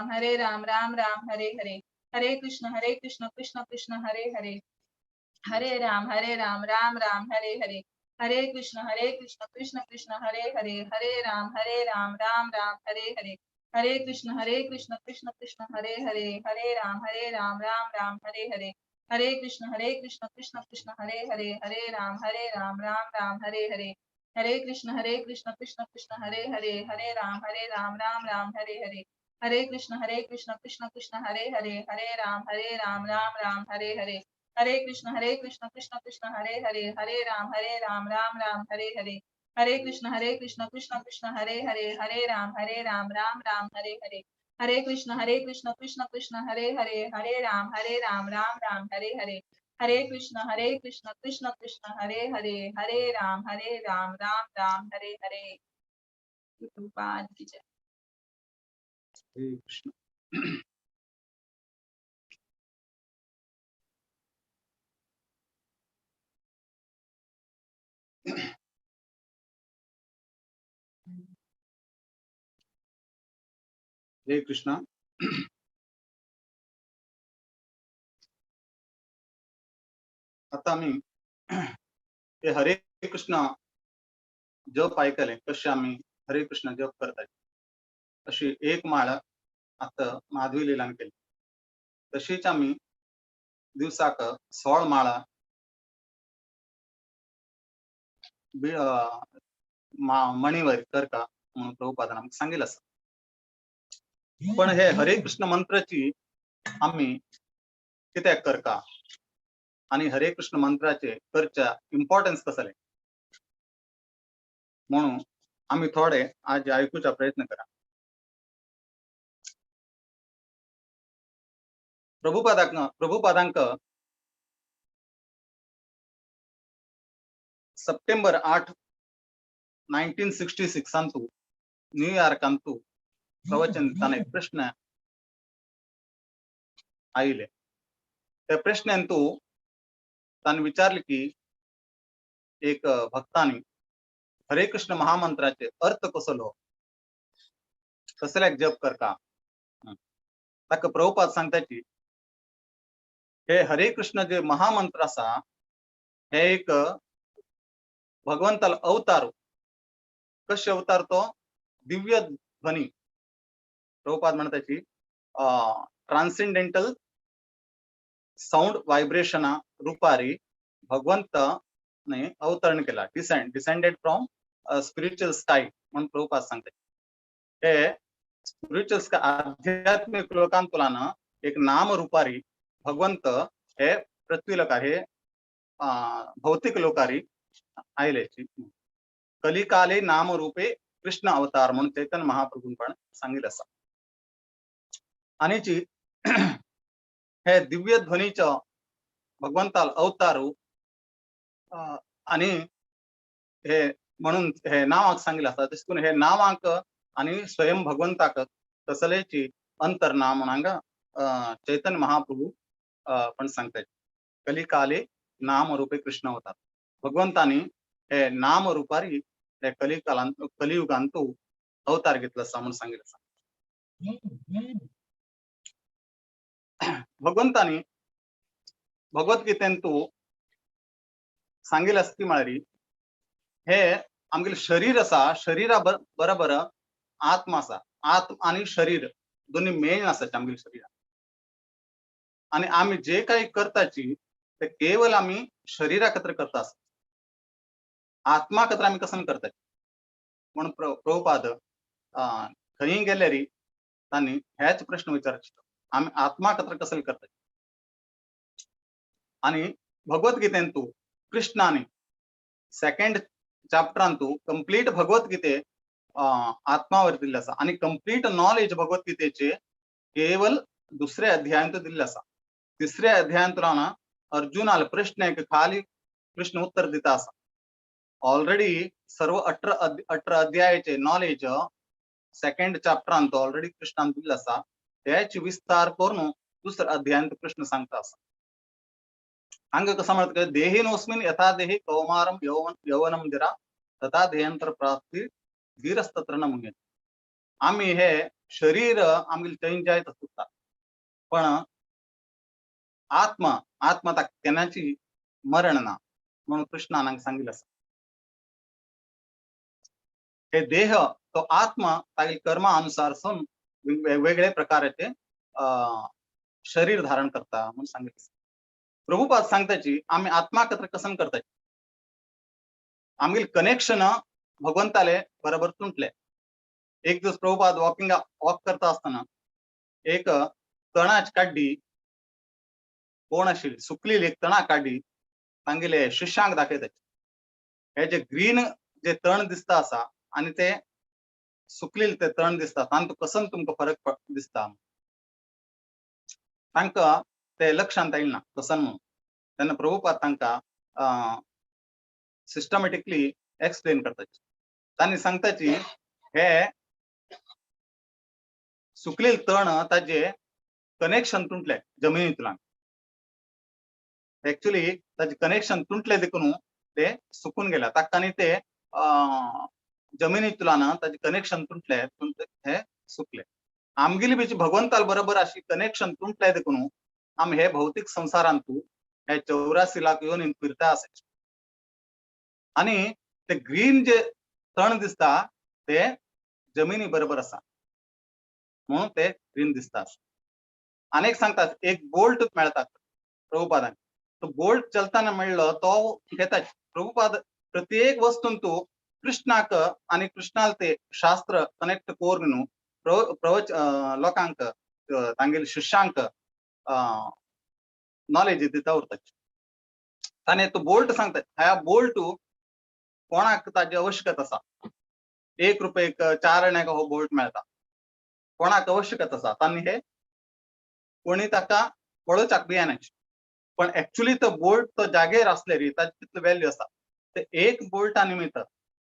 Hare Ram Ram Hare Hare. Hare Krishna Krishna Krishna Hare Hare, Hare Ram Ram Hare Hare. Hare Krishna Krishna Krishna Hare Hare, Hare Ram Ram Hare Hare. Hare Krishna Krishna Krishna Hare Hare, Hare Ram Ram Hare Hare. Hare Krishna Krishna Krishna Hare Hare, Hare Ram Ram Hare Hare. Hare Krishna Krishna Krishna Hare Hare, Hare Ram Ram Hare Hare. Hare Krishna Krishna Krishna Hare Hare, Hare Ram Ram Hare Hare. Hare Krishna Krishna Krishna Hare Hare, Hare Ram Ram Hare Hare. Hare Krishna Krishna Krishna Hare Hare, Hare Ram Ram Hare Hare. Hare Krishna Krishna Krishna Hare Hare, Hare Ram Ram Hare Hare. Hare Krishna Krishna Krishna Hare Hare, Hare Ram Ram Hare Hare. Prabhupada की जय। हरे कृष्ण। हरे कृष्णा। आता आमी हे हरे कृष्णा जप ऐकले, कशे आमी हरे कृष्ण जप करताय। अशी एक माळ आता माधवी लिलान केली. तशीच आमी दिवसाक 16 माळा मणीवर करका म्हणून प्रभुपादान आमकां सांगिल्लें आसा. पण हे हरे कृष्ण मंत्राची आमी कित्याक करका आनी हरे कृष्ण मंत्राचे करच्या इम्पॉर्टन्स कसले म्हणून आमी थोडे आज आयकुचा प्रयत्न करा. प्रभुपादांक सप्टेंबर 8 1966 अंतू न्यूयॉर्कांतू प्रवचन दितना एक प्रश्न आयले. त्या प्रश्नांतू ताणें विचारले की एक भक्तांनी हरे कृष्ण महामंत्राचे अर्थ कसलो, कसल्याक जप करता. ताका प्रभुपाद सांगताची हे हरे कृष्ण जे महामंत्र आसा हे एक भगवंताल अवतार. कशे अवतार तो दिव्य ध्वनी. प्रभुपाद म्हणताची ट्रान्सेंडेंटल साऊंड व्हायब्रेशना रुपारी भगवंत ने अवतरण केला, डिसेंडेड फ्रॉम स्पिरिच्युअल स्काय म्हणून प्रभुपाद सांगता. हे स्पिरिच्युअल स्काय आध्यात्मिक लोकांतुलान एक नाम रुपारी भगवंत हे पृथ्वी लोकार हे भौतिक लोकारी आयले. कलिकाले नाम रूपे कृष्ण अवतार म्हणून चैतन्य महाप्रभून पण सांगितलं आसा. आणिची हे दिव्य ध्वनीचो भगवंताल अवतारू आणि हे म्हणून हे नावाक सांगितलं आसा. तशें करून हे नावाक आणि स्वयं भगवंताक तसलेची अंतर ना म्हणून हांगा चैतन्य महाप्रभू पण सांगतात. कलिकाले नाम रूपे कृष्ण अवतार. भगवंतानी हे नाम रूपारी हे कलिकालांत कलियुगांतू अवतार घेतला आसा म्हणून सांगितलं आसा. भगवंतानी भगवद्गीतेंतू सांगितलं आसा ती म्हळ्यार हे आमगेलें शरीर आसा, शरीरा बरोबर आत्मा आसा. आत्म आनी शरीर दोन्ही मेळ आसा आमगेल्या शरीरात. आनी आमी जे काही करताची ते केवळ आमी शरीरा खातीर करता आसा, आत्मा खातीर आमी कसन करता. म्हणून प्रभुपाद खंय गेल्यारी तांणी हेच प्रश्न विचारचे, आमी आत्मा खातीर कसले करता. आनी भगवद्गीतेंतू कृष्णाने सेकंड चॅप्टरांतू कंप्लीट भगवद्गीते आत्मावर दिल्ले आसा आनी कंप्लीट नॉलेज भगवद्गीतेचे केवल दुसऱ्या अध्यायांत दिल्ले आसा. तिसऱ्या अध्यायांत ना अर्जुनाल प्रश्न एक खाली कृष्ण उत्तर दिता आसा. ऑलरेडी सर्व 18 अध्यायाचे नॉलेज सेकंड चॅप्टरांत ऑलरेडी कृष्णान दिल्ले आसा. त्याचे विस्तार करून दुसऱ्या अध्यायांत कृष्ण सांगता आसा. हांगा कसं म्हणतात देहिनोस्मिन यथा देहि कौमारम यौवनम जरा तथा देहांतर प्राप्ती धीरस्तत्र न मुह्यते. आम्ही हे शरीर आमगेलें चेंज जायत आसता, पण आत्मा आत्मा ताका केन्नाची मरण ना म्हणून कृष्णान हांगा सांगिल्लें आसा. हे देह तो आत्मा तागेले कर्मा अनुसार सून वेगवेगळे प्रकाराचे शरीर धारण करता म्हणून सांगितलं. प्रभुपाद सांगताची आमी आत्मा खातीर कसन करताची, आमगेले कनेक्शन भगवंताले बरोबर तुटले. एक दिवस प्रभुपाद वॉक करता असताना एक तणाची काड्डी कोण आशिल्ली सुकलेली एक तणा काड्डी तांगेले शिष्यांक दाखयताची. हे जे ग्रीन जे तण दिसता आसा आनी ते सुकलेले ते तण दिसता तांतूं कसन तुमकां फरक दिसता. तांकां ते लक्षांत येयना कसन म्हणून. तेन्ना प्रभुपाद तांकां सिस्टमॅटिकली एक्सप्लेन करताची. तांणी सांगताची हे सुकलेले तण ताजे कनेक्शन तुटले जमिनींतल्यान, एक्चुअली ताजे कनेक्शन तुटले देखून ते सुकून गेल्या. ताका आनी ते जमिनींतल्यान ताजे कनेक्शन तुटले हे सुकले. आमगेली बीची भगवंताल बरोबर अशी कनेक्शन तुटले देखून आमी हे भौतिक संवसारांतू हे 84 लाख योनीन फिरता आसा. आनी ते ग्रीन जे तण दिसता ते जमिनी बरोबर आसा. म्हणून ते ग्रीन दिसता. अनेक सांगतात एक बोल्ट मेळतात प्रभुपादान, तो बोल्ट चलताना मेळ्ळो तो घेतात. प्रभुपाद प्रत्येक वस्तून तू कृष्णाक आणि कृष्णाल ते शास्त्र कनेक्ट करून प्रवच लोकांक तांगेले शिष्यांक नॉलेज दिता उरता. ताणे तो बोल्ट सांगता, ह्या बोल्ट कोणाक ताजी आवश्यकता आसा, 1 रुपयेक 4 आण्याक हो बोल्ट मेळटा, कोणाक आवश्यकता आसा तांणी हे कोणी ताका पळोवच्याक बी येना. पण एक्चुअली तो बोल्ट तो जागेर आसले री ताची कितलो व्हॅल्यू आसा. ते एक बोल्टा निमित्त,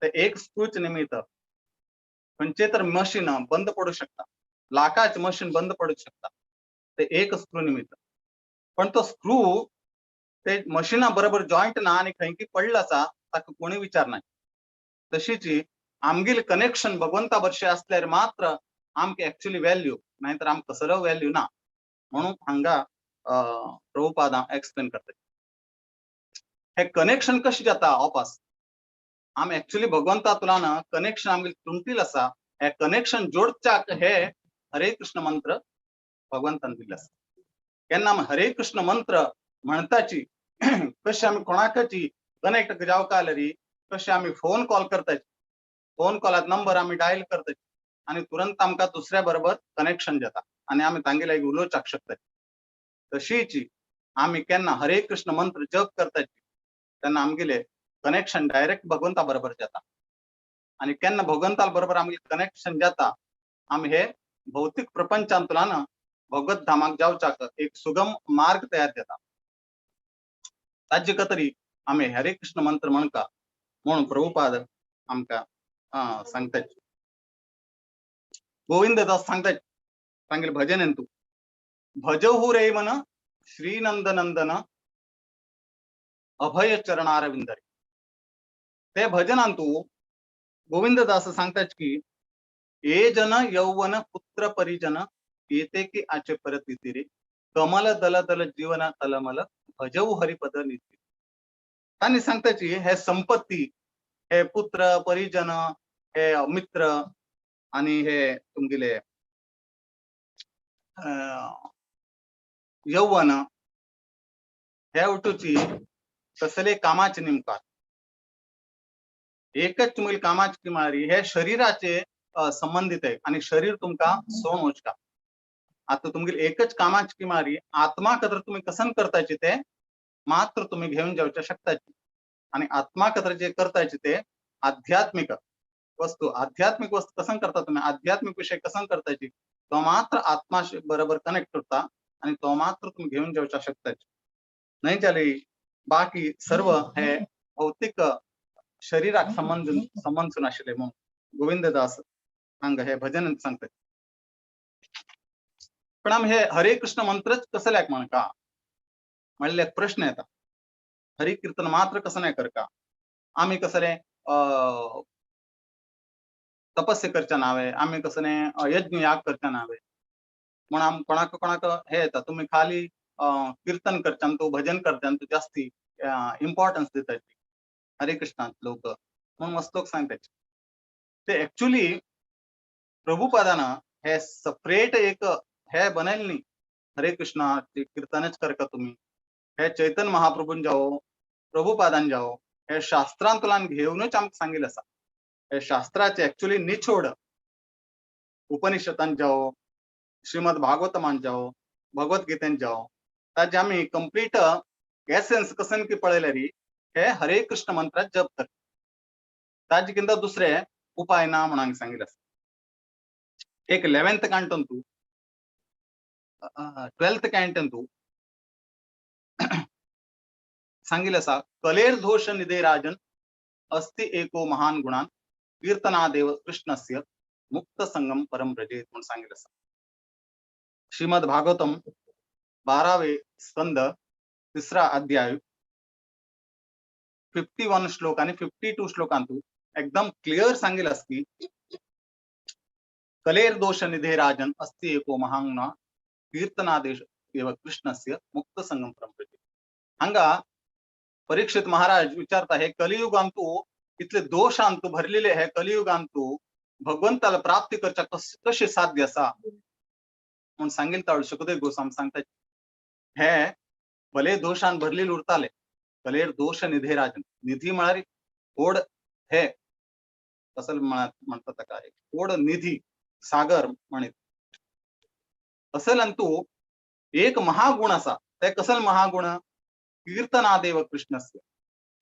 ते एक स्क्रूच निमित्त खंयचे तर मशीन बंद पडूं शकता, लाखाचे मशीन बंद पडूं शकता ते एक स्क्रू निमित्त. पण तो स्क्रू ते मशिना बरोबर जॉयंट ना आनी खंय की पडलो आसा ताका कोणी विचार ना. तशीच आमगेले कनेक्शन भगवंता बरशे असल्यार मात्र आमकां एक्चुअली व्हॅल्यू, नाही तर आमकां कसलो व्हॅल्यू ना. म्हणून हांगा प्रभुपादा एक्सप्लेन करता हे कनेक्शन कशें जाता ऑपास. आमी एक्चुअली भगवंता तुलान कनेक्शन आमगेले तुंटील आसा, हे कनेक्शन जोडच्याक हे हरे कृष्ण मंत्र भगवंतान दिल्ले आसा. केन्ना आमी हरे कृष्ण मंत्र म्हणताची कशें आमी कोणाकची कनेक्ट जावका जाल्यार कशें आमी फोन कॉल करताची, फोन कॉलात नंबर आमी डायल करताची आनी तुरंत आमकां दुसऱ्या बरोबर कनेक्शन जाता आनी आमी तांगेले उलोवच्याक शकता. तशीच आमी केन्ना हरे कृष्ण मंत्र जप करताची तेन्ना आमगेले कनेक्शन डायरेक्ट भगवंता बरोबर जाता आनी केन्ना भगवंता बरोबर आमगेले कनेक्शन जाता आमी हे भौतिक प्रपंचांतल्यान भगवत धामाक जावच्याक एक सुगम मार्ग तयार जाता. ताजे खातीर आमी हरे कृष्ण मंत्र म्हणका म्हणून प्रभुपाद आमकां सांगतात. गोविंद दास सांगतात तांगेले भजन तूं भजहु रे मन श्रीनंदनंदन अभय चरणारविंदरे. ते भजनांतू गोविंददास सांगतात की ए जन यौवन पुत्र परिजन येते की आचे परत रे कमल दल दल जीवन तलमल भजऊ हरिपद निती. तांणी सांगताची हे संपत्ती, हे पुत्र परिजन, हे मित्र आणि हे तुमगेले यौवन हे उठूची कसले कामाचे नेमका एकच तुमगेले कामाची मारी हे शरीराचे संबंधित आहे आणि शरीर तुमका सोड वचका. आता तुमगेले एकच कामाची मारी आत्मा कदर तुम्ही कसन करताची ते मात्र तुम्ही घेऊन जावच्या शकताची. आणि आत्मा कदर जे करताची ते आध्यात्मिक वस्तू, आध्यात्मिक वस्तू कसन करता तुम्ही, आध्यात्मिक विषय कसन करताची तो मात्र आत्माशी बरोबर कनेक्ट होता आणि तो मात्र तुम्ही घेऊन जावच्या शकताची. नाही झाले बाकी सर्व हे भौतिक शरीराक संबंध संबंध आशिल्ले म्हणून गोविंददास हांगा हे भजन सांगतात. पण आमी हे हरे कृष्ण मंत्रच कसल्याक म्हणका म्हणल्यार प्रश्न येता. हरी कीर्तन मात्र कसं नाही करका, आमी कसले तपस्या करच्या नावे, आमी कसले यज्ञ याग करच्या नावे म्हण आम कोणाक कोणाक हे येता. तुम्ही खाली कीर्तन करच्यान तो भजन करच्यान तो जास्ती इम्पॉर्टन्स दितात हरे कृष्णात लोक म्हणून मस्त लोक सांगतात. ते ऍक्च्युली प्रभुपादान हे सेपरेट एक हे बनयले न्ही हरे कृष्णा कीर्तनच करका तुम्ही, हे चैतन्य महाप्रभून जावो प्रभुपादान जावो हे शास्त्रांतल्यान घेवनूच आमकां सांगिल्लें आसा. हे शास्त्राचे ऍक्च्युली निचोड उपनिषदान जावो, श्रीमद भागवतमान जावो, भगवद्गीतेन जावो, ताजे आमी कंप्लीट एसेन्स कसन की पळयल्यार हे हरे कृष्ण मंत्रात जप कर, ताजे किंदा दुसरे उपाय ना म्हणून सांगिल्लें आसा. एक 11th कांटंतू 12th कॅन्टंतू सांगिल्लें आसा, कलेर दोष निधे राजन अस्ति एको महान गुणान कीर्तनादेव कृष्णस्य मुक्त संगम परम व्रजेत म्हणून सांगिल्लें आसा. श्रीमद भागवतम 12वे स्कंद 3रा अध्याय 51 श्लोक आणि 52 श्लोकांतू एकदम क्लिअर सांगितलं आसा की कलेर दोष निधे राजन अस्ति एको महान कीर्तनादेश एव कृष्णस्य मुक्त संगम परम व्रजेत. हांगा परीक्षित महाराज विचारता, हे कलियुगांतू इतले दोषांतू भरलेले हे कलियुगांतू भगवंताला प्राप्ती करच्या कशें साध्य आसा? म्हूण सांगील ताळ शुकदेव गोस्वामी सांगता, हे भले दोशान भरलेले उरताले, भले दोश निधे राजन. निधी म्हळ्यार ओड, हे कसं म्हणतात ताका, ओड निधी सागर म्हणीत असल. अंतू एक महागुण आसा, ते कसल महागुण? कीर्तनादेव कृष्णस्य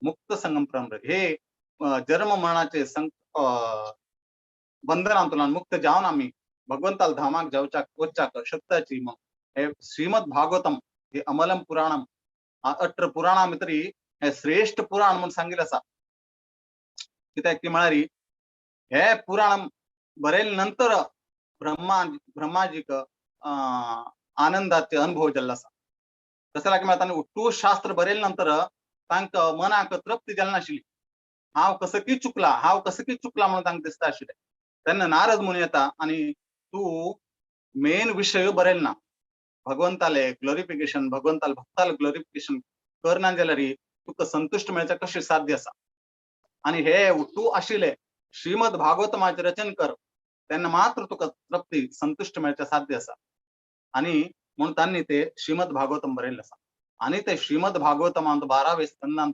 मुक्त संगम परम. हे जन्म मरणाचे बंधनांतून मुक्त जावन आमी भगवंताल धामाक जावच्याक वच्चाक शक्ताची. मग हे श्रीमद भागवतम हे अमलम पुराणम, 18 पुराणा भितरी हे श्रेष्ठ पुराण म्हणून सांगितलं आसा. कित्याक की म्हळ्यार हे पुराण बरयले नंतर ब्रह्माजीक आनंदाचे अनुभव जाल्लो आसा. तशें लागीं म्हळ्यार तांणी उट्टू शास्त्र बरयले नंतर तांकां मनाक तृप्ती जाली नाशिल्ली. हांव कसं की चुकला, हांव कसं की चुकला म्हणून तांकां दिसता आशिल्लें. तेन्ना नारद मुनी येता आनी तूं मेन विशय बरयल ना, भगवंताले ग्लोरिफिकेशन, भगवंताले भक्ताले ग्लोरिफिकेशन करना जाल्यार तुका संतुश्ट मेळचे कशें साध्य आसा? आनी हे तूं आशिल्ले श्रीमद भागवतमाचें रचन कर, तेन्ना मात्र तुका तृप्ती संतुश्ट मेळचे साध्य आसा. आनी म्हूण तांणी ते श्रीमद भागवतम बरयल्लें आसा. आनी ते श्रीमद भागवतमांत 12वे स्कंदांत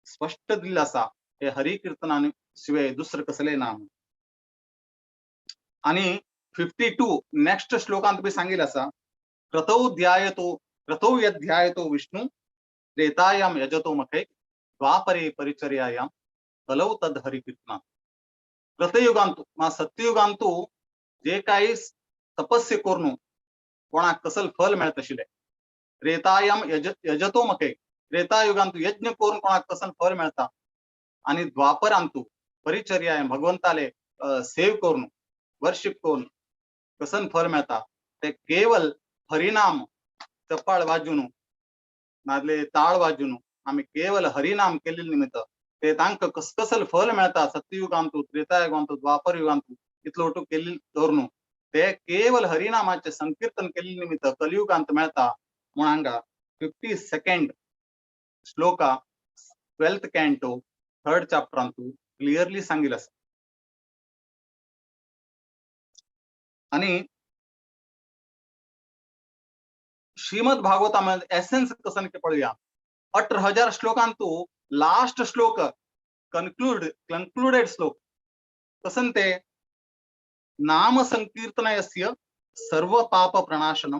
स्पश्ट दिल्लें आसा, हे हरि कीर्तनान शिवाय दुसरें कसलें ना. आनी 52 नेक्स्ट श्लोकांत बी सांगिल्लें आसा, क्रतौ ध्यायतो क्रतौ यध्यायतो विष्णु त्रेतायाम यजतो मखे द्वापरे परिचर्यायाम कलौ तद हरि कीर्तनात. कृतयुगांतु मा सत्ययुगांतु जे काही तपस्य करून कोणाक कसल फल मेळत आशिल्लें, त्रेतायाम यजतो मखे, त्रेतायुगांतु यज्ञ करून कोणाक कसल फल मेळता, आणि द्वापरांतु परिचर्यायाम भगवंताले सेव करून वर्शिप करून कसन फल मेळता, ते केवल हरिनाम चपाळ वाजून नादले ताळ वाजून आमी केवल हरिनाम केल्ले निमित्त ते तांकां कसकसल फल मेळता. सत्ययुगांतु त्रेतायुगांतु द्वापर युगांतु इतलो ओटू केल्ले दवरून ते केवल हरिनामाचे संकीर्तन केल्ले निमित्त कलियुगांत मेळता म्हूण हांगा 52nd shloka 12th canto 3rd चॅप्टरांतु clearly सांगिल्लें आसा. आनी श्रीमद भागवता एसेन्स कसन पळोवया, 18,000 श्लोकांतु लास्ट श्लोक कंक्लुडेड श्लोक कसन ते, नाम संकीर्तनयस्य सर्व पाप प्रणाशनम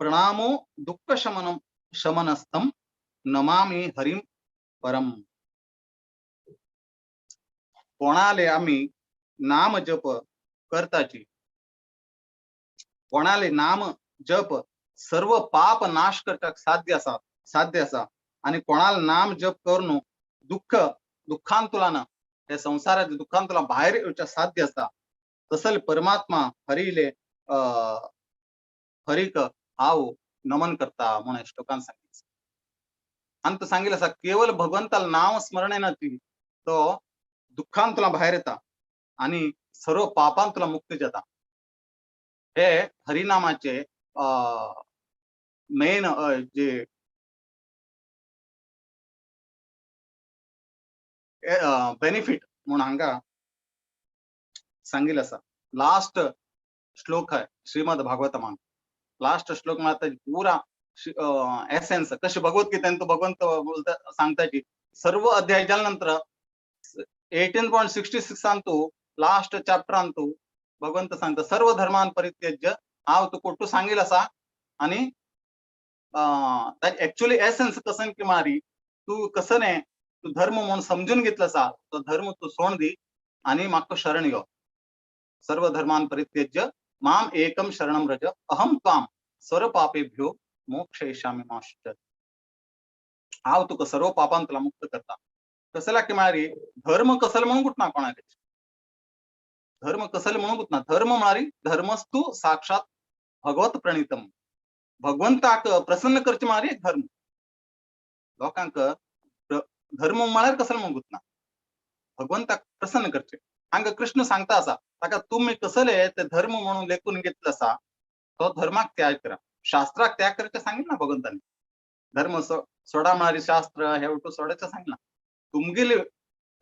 प्रणामो दुःख शमनम शमनस्तम नमामि हरिम परम. कोणाले आमी नाम जप करताची, कोणाले नाम जप सर्व पाप नाश करचाक साध्य आसा, साध्य आसा. आनी कोणाला नाम जप करून दुःख दुःखांतुलान हे संसाराच्या दुःखांतुला भायर येवच्या साध्य आसा. तसल परमात्मा हरिले हरिक हांव नमन करता म्हणून श्लोकान सांगितलं. आनी तो सांगितलं आसा केवल भगवंताला नाम स्मरणेन ती तो दुःखांतुला भायर येता आनी सर्व पापांतुला मुक्त जाता. हे हरिनामाचे मेन जे बेनिफिट म्हणून हांगा सांगितलं आसा. लास्ट श्लोक आहे श्रीमद भागवतमान, लास्ट श्लोक म्हळ्यार पुरा एसेन्स कशी भगवद्गीतेन तो भगवंत बोलता सांगता की सर्व अध्याय जाल्या नंतर 18.66 अंतु लास्ट चॅप्टर अंतु भगवंत सांगता सर्व धर्मान परित्यज्य हांव तुका कोट्टू सांगील आसा. आनी एक्चुअली एसेन्स कसन की मारी तूं कसं न्ही तूं धर्म म्हणून समजून घेतला आसा तो धर्म तूं सोड दी आनी म्हाका शरण यो. सर्व धर्मान परित्यज्य माम एकम शरणम रज अहम त्वाम सर्व पापेभ्यो मोक्षयिष्यामि मा शुचः. हांव तुका सर्व पापांतला मुक्त करता. कसला की म्हळ्यार धर्म कसल म्हणून ना कोणाक, धर्म कसल म्हणून ना. धर्म म्हळ्यार धर्मस्तु साक्षात भगवत प्रणीतम, भगवंताक प्रसन्न करचे म्हळ्यार एक धर्म. लोकांक धर्म म्हळ्यार कसल म्हणून ना, भगवंताक प्रसन्न करचे. हांगा कृष्ण सांगता आसा ताका तुमी कसले ते धर्म म्हणून लेखून घेतलो आसा तो धर्माक त्याग करा, शास्त्राक त्याग करचे सांगितलं ना भगवंतानी. धर्म सोडा म्हळ्यार शास्त्र हे उठू सोडायचं सांगितलं. तुमगेली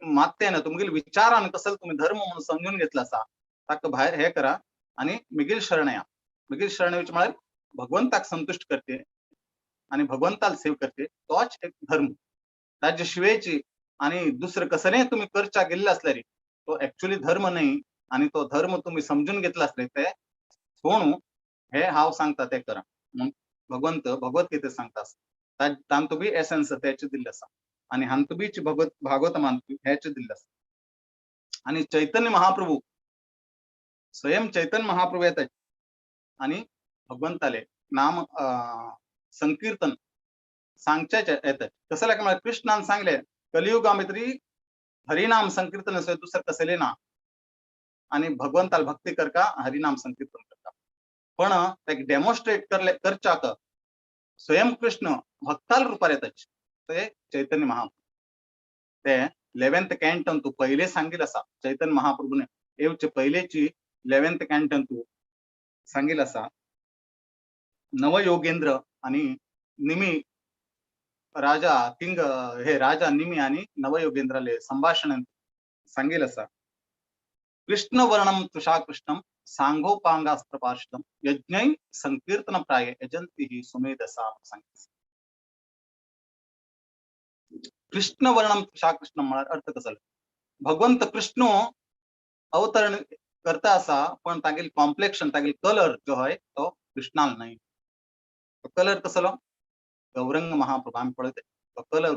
मात्यान तुमगेली विचारान कसल तुम्ही धर्म म्हणून समजून घेतला आसा ताका भायर हे करा आणि मिगेल शरण या. मागीर शरण येवचें म्हळ्यार भगवंताक संतुश्ट करचे आणि भगवंताला सेव करचे, तोच एक धर्म. ताजे शिवेची आणि दुसरं कसं तुम्ही करच्या गेल्ले असल्यारी तो ऍक्च्युली धर्म नाही, आणि तो धर्म तुम्ही समजून घेतला असले ते सोणू हे हांव सांगता ते करा. मग भगवंत भगवद्गीतेत सांगता, तांतू बी एसन्स त्याचे दिल्ले आसा आणि हांतू बीच भगवत भागवत हेच दिल्ले आसा. आणि चैतन्य महाप्रभू स्वयं चैतन्य महाप्रभू येतात आणि भगवंताले नाम संकीर्तन सांगच्याच येतात. कसं लागे म्हळ्यार कृष्णान सांगले कलियुगा भितरी हरिनाम संकीर्तन असं दुसरं कसले ना, आणि भगवंताला भक्ती करका हरिनाम संकीर्तन करका. पण ते डेमॉन्स्ट्रेट करले करच्याक स्वयं कृष्ण भक्ताल रुपार येतात ते चैतन्य महाप्रभू. ते 11th Canton तू पहिले सांगील असा चैतन्य महाप्रभूने येवचे पहिलेची 11th Canton तू सांगील असा. नवयोगेंद्र आणि निमी राजा किंग हे राजा निमी आणि नवयोगेंद्राले संभाषण सांगील असा. कृष्ण वर्णम तुषा कृष्णम सांगोपांगास्त्र पार्षदम यज्ञै संकीर्तन प्राय यजंती ही सुमेधसा. सांगितलं कृष्ण वर्णम तुषा कृष्ण म्हळ्यार अर्थ कसो, भगवंत कृष्ण अवतरण करता असा पण तागेली कॉम्प्लेक्शन तागेली कलर जो हय तो कृष्णाल न्हय. तो कलर कसलो, गौरंग महाप्रभू आमी पळयता तो कलर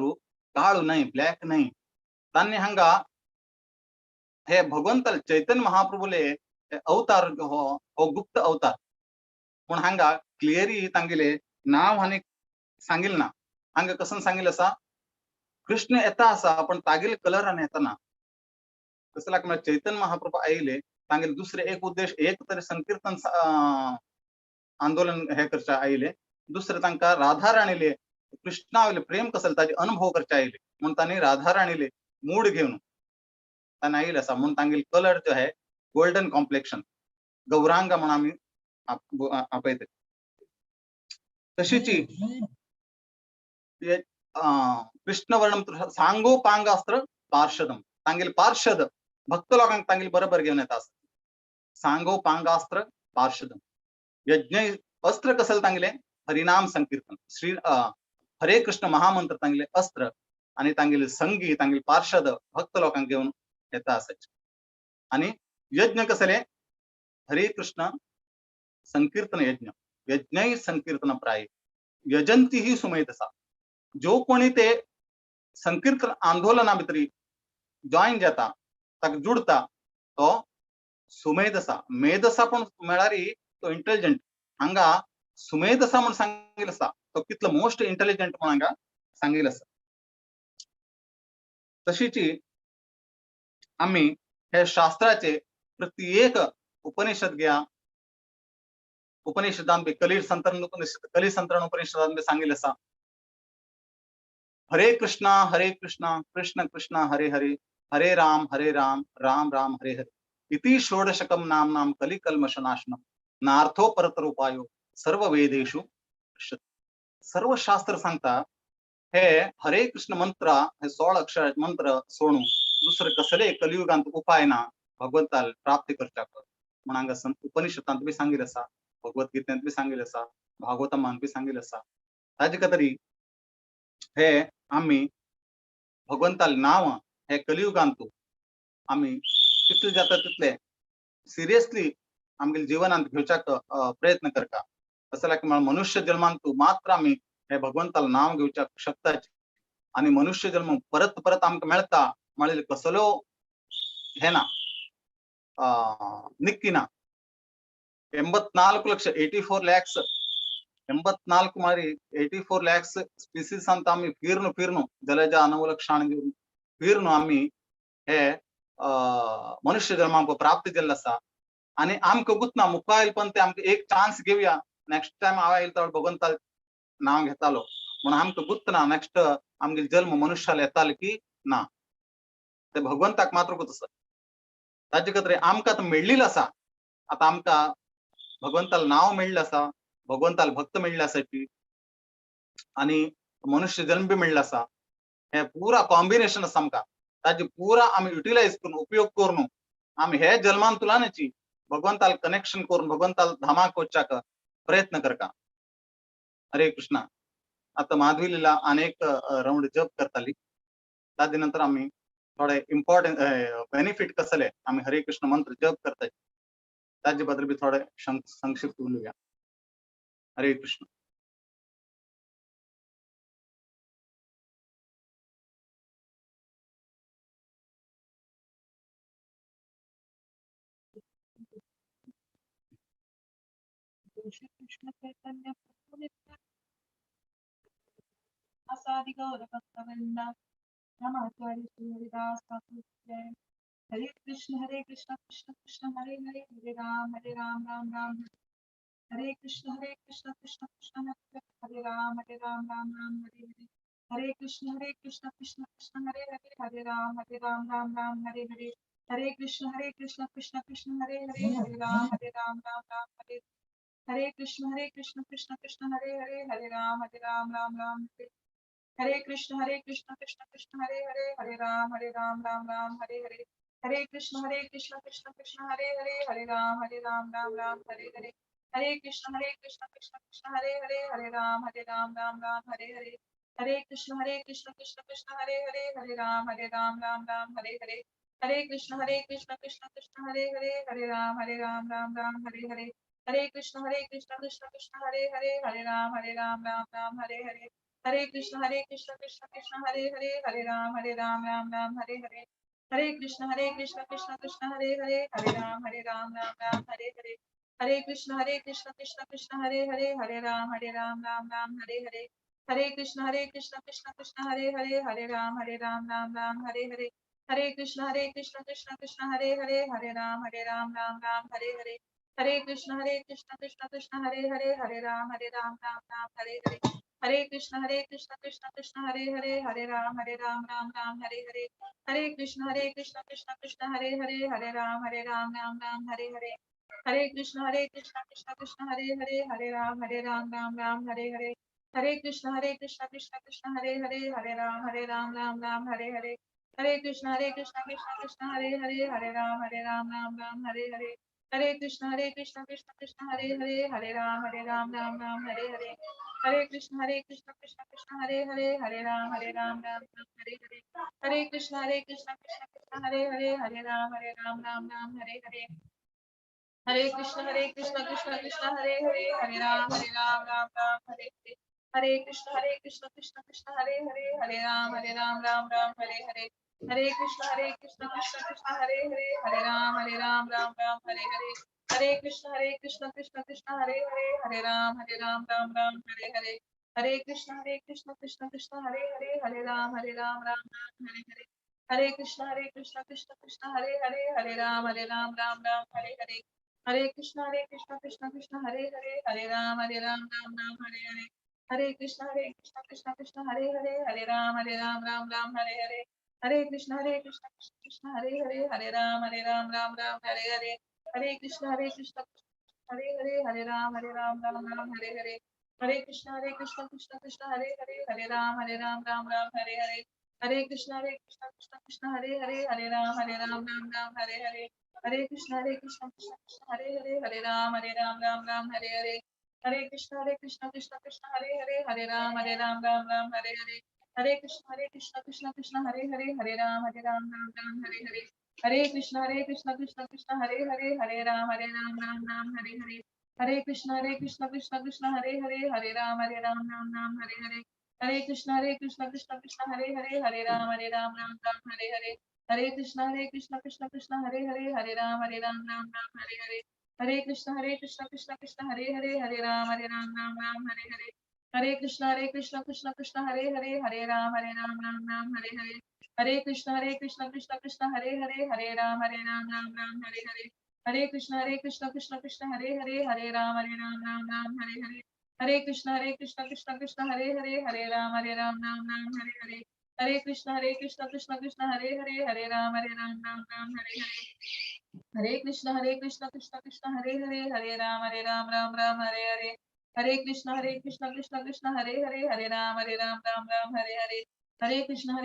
काळो न्हय, ब्लॅक न्हय. तांणी हांगा हे भगवंत चैतन्य महाप्रभूले अवतार हो हो गुप्त अवतार, पूण हांगा क्लियरी तांगेले नांव आनी सांगिल ना. हांगा कसं सांगिल आसा, कृष्ण येता आसा पण तागेले कलरान येता ना. कसं लाग म्हळ्यार चैतन्य महाप्रभू आयले तांगेले दुसरे एक उद्देश, एक तरी संकीर्तन आंदोलन हे करचे आयले, दुसरे तांकां राधा राणीले कृष्णा वयले प्रेम कसले ताजे अनुभव करचे आयले म्हूण तांणी राधा राणीले मूड घेवन तांणी आयले आसा. म्हूण तांगेले कलर जो आहे गोल्डन कॉम्प्लेक्शन गौरांग म्हण आमी आपयतात. तशीची कृष्णवर्णम सांगोपांगास्त्र पार्षदम तांगेले पार्षद भक्त लोकांक तांगेले बरोबर घेवन येता आसता. सांगोपांगास्त्र पार्षदम यज्ञ अस्त्र कसले तांगेले हरिनाम संकीर्तन श्री हरे कृष्ण महामंत्र तांगेले अस्त्र आणि तांगेले संगी तांगेले पार्षद भक्त लोकांक घेवन येता आसाचे. आणि यज्ञ कसले हरे कृष्ण संकीर्तन यज्ञ यज्ञ संकीर्तन प्राय यजंती ही सुमेधसा. जो कोणी ते संकीर्तन आंदोलना भितरी जॉईन जाता ताका जुडता तो सुमेधसा. मेधसा पण म्हळ्यार तो इंटेलिजंट, हांगा सुमेधसा म्हण सांगिल्लें आसा तो कितलो मोस्ट इंटेलिजंट म्हण हांगा सांगिल्लें आसा. तशीची आमी हे शास्त्राचे प्रत्येक उपनिषद घ्या, उपनिषदान बी कली संतरण उपनिषद कली संतरण उपनिषदान बी सांगिल्लें आसा हरे कृष्णा कृष्ण कृष्ण हरे हरे हरे राम राम राम हरे हरे इति षोडशकम नाम नाम कलिकल्मषनाशनम नार्थो परतरूपायो सर्व वेदेषु. सर्व शास्त्र सांगता हे हरे कृष्ण मंत्र हे 16 अक्षर मंत्र सोडून दुसरं कसले कलियुगांत उपाय ना भगवंताल प्राप्ती करच्याक म्हण हांगा उपनिषदांत बी सांगिल्लें आसा, भगवद्गीतेंत बी सांगिल्लें आसा, भागवतमान बी सांगिल्लें आसा. ताजे खातीर हे आमी भगवंताले नांव हे कलियुगांत आमी कितले जाता तितले सिरियसली आमगेले जिवनांत घेवच्याक प्रयत्न करता. तसं लायक म्हळ्यार मनुष्य जन्मांत मात्र आमी हे भगवंताले नांव घेवच्याक शकताची आणि मनुष्य जन्म परत परत आमकां मेळता म्हळ्यार कसलो हे ना निक्की ना. 84 ಲಕ್ಷ 84 lakhs 84 ಮಾರಿ 84 lakhs species ಅಂತ आम्ही फिरून फिरून जलज अनवलक्षण फिरून आम्ही हे मनुष्य जन्माक प्राप्त केल्लो आसा. आनी आमकां गुतना मुखार पण ते आमकां एक चान्स घेवया, नेक्स्ट टायम हांव आयलो तो भगवंता नांव घेतालो म्हणून आमकां गुतना नेक्स्ट आमगे जल्म मनुष्याला येतालो की ना, ते भगवंताक मात्र गुत आसा. ताजे खातीर आमकां आतां मेळ्ळिल्लो आसा, आतां आमकां भगवंताला नांव मेळ्ळें आसा, भगवंताला भक्त मेळ्ळें आसा की आनी मनुष्य जन्म बी मेळ्ळो आसा. हे पुरा कॉम्बिनेशन आसा आमकां, ताजे पुरा आमी युटिलायज करून उपयोग करून आमी हे जल्मान तुलानाची भगवंताल कनेक्शन करून भगवंताल धामाक वचच्याक प्रयत्न करका. हरे कृष्णा. आता माधवी लीला अनेक राउंड जप करताली. ताजे नंतर आम्ही थोडे इम्पॉर्टंट बेनिफिट कसले आम्ही हरे कृष्ण मंत्र जप करताय ताजे बद्दल बी थोडे संक्षिप्त उलूया. हरे कृष्ण. श्री कृष्ण चैतन्य प्रभु नित्यानंद आसादि गौर भक्तवृंद नमाचार्य श्री हरिदास ठाकुर जय. हरे कृष्ण कृष्ण कृष्ण हरे हरे, हरे राम राम राम हरे. कृष्ण कृष्ण कृष्ण हरे हरे, राम राम राम हरे हरे. हरे कृष्ण कृष्ण कृष्ण हरे हरे, हरे राम राम राम हरे हरे. हरे कृष्ण कृष्ण कृष्ण हरे हरे, हरे राम राम राम हरे. हरे कृष्ण कृष्ण कृष्ण हरे हरे, हरे राम राम राम हरे. हरे कृष्ण कृष्ण कृष्ण हरे हरे, हरे राम राम राम हरे हरे. हरे कृष्ण कृष्ण कृष्ण हरे हरे, हरे राम राम राम हरे हरे. हरे कृष्ण कृष्ण कृष्ण हरे हरे, हरे राम राम राम हरे हरे. हरे कृष्ण कृष्ण कृष्ण हरे हरे, हरे राम राम राम हरे हरे. हरे कृष्ण कृष्ण कृष्ण हरे हरे, हरे राम राम राम हरे हरे. हरे कृष्ण कृष्ण कृष्ण हरे हरे, हरे राम राम राम हरे हरे. हरे कृष्ण कृष्ण कृष्ण हरे हरे, हरे राम राम राम हरे हरे. हरे कृष्ण कृष्ण कृष्ण हरे हरे, हरे राम राम राम हरे हरे. हरे कृष्ण कृष्ण कृष्ण हरे हरे, हरे राम राम राम हरे हरे. हरे कृष्ण कृष्ण कृष्ण हरे हरे, हरे राम राम राम हरे हरे. हरे कृष्ण कृष्ण कृष्ण हरे हरे, हरे राम राम राम हरे हरे. हरे कृष्ण कृष्ण कृष्ण हरे हरे, हरे राम राम राम हरे हरे. हरे कृष्ण कृष्ण कृष्ण हरे हरे, हरे राम राम राम हरे हरे. हरे कृष्ण कृष्ण कृष्ण हरे हरे, हरे राम राम राम हरे हरे. हरे कृष्ण कृष्ण कृष्ण हरे हरे, हरे राम राम राम हरे हरे. हरे कृष्ण कृष्ण कृष्ण हरे हरे, हरे राम राम राम हरे हरे. हरे कृष्ण कृष्ण कृष्ण हरे हरे, हरे राम राम राम हरे हरे. हरे कृष्ण कृष्ण कृष्ण हरे हरे, हरे राम राम राम हरे हरे. हरे कृष्ण कृष्ण कृष्ण हरे हरे, हरे राम राम राम हरे हरे. हरे कृष्ण कृष्ण कृष्ण हरे हरे, हरे राम राम राम हरे हरे. हरे कृष्ण कृष्ण कृष्ण हरे हरे, हरे राम राम राम हरे हरे. हरे कृष्ण कृष्ण कृष्ण हरे हरे, हरे राम राम राम हरे हरे. हरे कृष्ण कृष्ण कृष्ण हरे हरे, हरे राम राम राम हरे हरे. हरे कृष्ण कृष्ण कृष्ण हरे हरे, हरे राम राम राम हरे हरे. हरे कृष्ण कृष्ण कृष्ण हरे हरे, हरे राम राम राम हरे हरे. हरे कृष्ण कृष्ण कृष्ण हरे हरे, हरे राम राम राम हरे हरे. हरे कृष्ण कृष्ण कृष्ण हरे हरे, हरे राम राम राम हरे हरे. हरे कृष्ण कृष्ण कृष्ण हरे हरे, हरे राम राम राम हरे हरे. हरे कृष्ण कृष्ण कृष्ण हरे हरे, हरे राम राम राम हरे हरे. हरे कृष्ण हरे हरे, हरे राम राम राम हरे हरे. हरे कृष्ण कृष्ण कृष्ण हरे हरे, हरे राम राम राम हरे हरे. हरे कृष्ण कृष्ण कृष्ण हरे हरे, हरे राम राम राम हरे हरे. हरे कृष्ण कृष्ण कृष्ण हरे हरे, हरे राम राम राम हरे हरे. हरे कृष्ण कृष्ण कृष्ण हरे हरे, हरे राम राम राम हरे हरे. हरे कृष्ण कृष्ण कृष्ण हरे हरे, हरे राम राम राम हरे हरे. हरे कृष्ण कृष्ण कृष्ण हरे हरे, हरे राम राम राम हरे हरे. हरे कृष्ण कृष्ण कृष्ण हरे हरे, हरे राम राम राम हरे हरे. हरे कृष्ण कृष्ण कृष्ण हरे हरे, हरे राम राम राम हरे हरे. हरे कृष्ण कृष्ण कृष्ण हरे हरे, हरे राम राम राम हरे हरे. हरे कृष्ण कृष्ण कृष्ण हरे हरे, हरे राम राम राम हरे हरे. हरे कृष्ण कृष्ण कृष्ण हरे हरे, हरे राम राम राम हरे हरे. हरे कृष्ण कृष्ण कृष्ण हरे हरे, हरे राम राम राम हरे हरे. हरे कृष्ण कृष्ण कृष्ण हरे हरे, हरे राम राम राम हरे हरे. हरे कृष्ण कृष्ण कृष्ण हरे हरे, हरे राम राम राम हरे हरे. हरे कृष्ण कृष्ण कृष्ण हरे हरे, हरे राम राम राम हरे हरे. हरे कृष्ण कृष्ण कृष्ण हरे हरे, हरे राम राम राम हरे हरे. हरे कृष्ण कृष्ण कृष्ण हरे हरे, हरे राम राम राम हरे हरे. हरे कृष्ण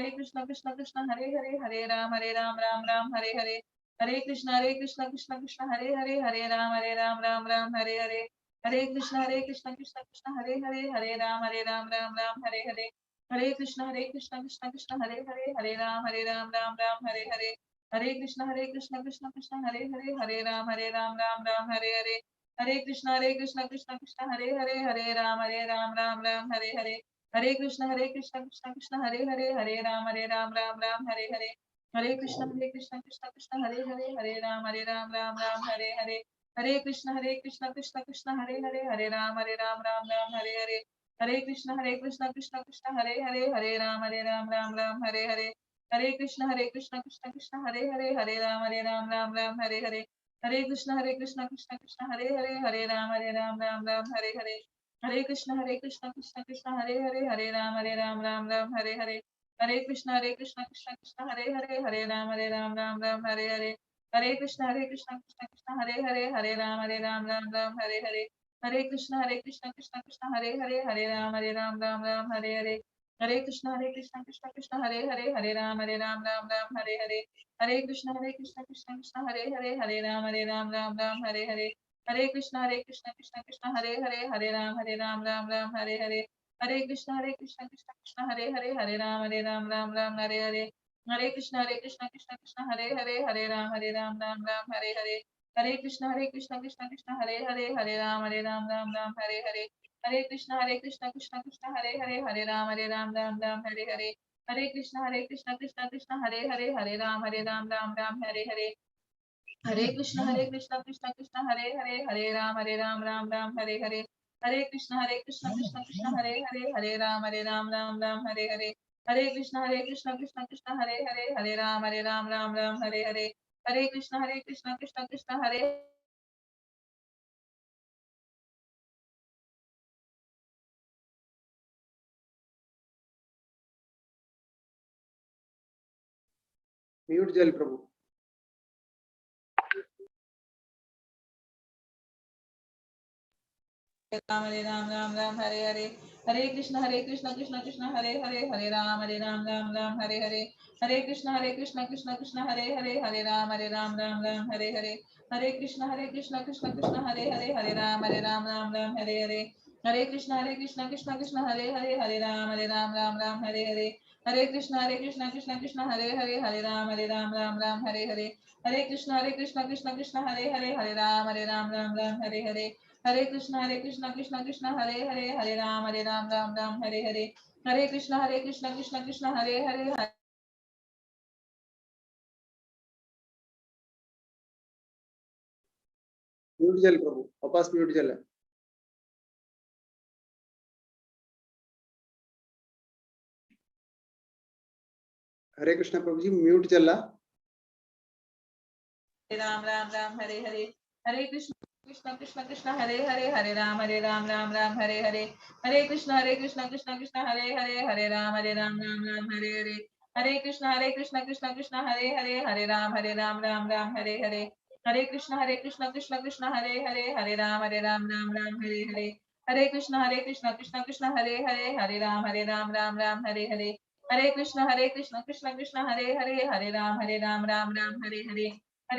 कृष्ण कृष्ण हरे हरे, हरे Ram Ram Ram Hare Hare. Hare Krishna Krishna Krishna Hare Hare Hare Ram Ram Ram Hare Hare Hare Krishna Krishna Krishna Hare Hare Hare Ram Ram Ram Hare Hare Hare Krishna Krishna Krishna Hare Hare Hare Ram Ram Ram Hare Hare Hare Krishna Krishna Hare Hare Hare Ram Ram Ram Hare Hare Hare Krishna Krishna Hare Hare Hare Ram Ram Ram Hare Hare Hare Krishna Krishna Hare Hare Hare Ram Ram Ram Hare Hare Hare Krishna Krishna Krishna Hare Hare Hare Ram Ram Ram Hare Hare Hare Krishna Krishna Hare Hare Hare Ram Ram Ram Hare Hare Hare Krishna Krishna Hare Hare Hare Ram Ram Ram Hare Hare Hare Krishna Krishna Hare Hare Hare Ram Ram Ram Hare Hare Hare Krishna Krishna Krishna Hare Hare Hare Ram Ram Ram Hare Hare Hare Krishna Krishna Krishna Hare Hare Hare Ram Ram Ram Hare Hare Hare Krishna Krishna Krishna Hare Hare Hare Ram Ram Ram Hare Hare Hare Krishna Krishna Krishna Hare Hare Hare Ram Ram Ram Hare Hare Hare Krishna Krishna Krishna Hare Hare Hare Ram Ram Ram Hare Hare Hare Krishna Krishna Hare Hare Hare Ram Ram Ram Hare Hare Hare Krishna Krishna Hare Hare Hare Ram Ram Ram Hare Hare Hare Krishna Krishna Hare Hare Hare Ram Ram Ram Hare Hare Hare Krishna Krishna Hare Hare Hare Ram Ram Ram Hare Hare Hare Krishna Krishna Hare Hare Hare Ram Ram Ram Hare Hare Hare Krishna Krishna Hare Hare Hare Ram Ram Ram Hare Hare Hare Krishna Krishna Hare Hare Hare Ram Ram Ram Hare Hare Hare Krishna Krishna Hare Hare Hare Ram Ram Ram Hare Hare Hare Krishna Krishna Hare Hare Hare Ram Ram Ram Hare Hare Hare Krishna Krishna Krishna Hare Hare Hare Ram Ram Ram Hare Hare Hare Krishna Krishna Hare Hare Hare Ram Ram Ram Hare Hare Hare Krishna Krishna Hare mute Jal Prabhu. Hare Ram Ram Ram Hare Hare Hare Krishna Krishna Hare Hare Hare Ram Ram Ram Hare Hare Hare Krishna Krishna Hare Hare Hare Ram Ram Ram Hare Hare Hare Krishna Krishna Krishna Hare Hare Hare Ram Ram Ram Hare Hare Hare Krishna Krishna Hare Hare Hare Ram Ram Ram Hare Hare Hare Krishna Krishna Hare Hare Hare Ram Ram Ram Hare Hare Hare Krishna Krishna Hare Hare Hare Ram Ram Ram Hare Hare Hare Krishna Krishna Hare Hare Hare Ram Ram Ram Hare Hare Hare Krishna Krishna Hare Hare Hare mute जल प्रभु, वापस mute जल। हरे कृष्ण प्रभु जी mute जला। राम राम राम हरे हरे हरे कृष्ण कृष्ण कृष्ण कृष्ण हरे हरे हरे राम राम राम हरे हरे हरे कृष्ण कृष्ण कृष्ण हरे हरे हरे राम राम राम हरे हरे हरे कृष्ण कृष्ण कृष्ण हरे हरे हरे राम राम राम हरे हरे हरे कृष्ण कृष्ण कृष्ण हरे हरे हरे राम राम राम हरे हरे हरे कृष्ण कृष्ण कृष्ण हरे हरे हरे राम राम राम हरे हरे हरे कृष्ण कृष्ण कृष्ण हरे हरे हरे राम राम राम हरे हरे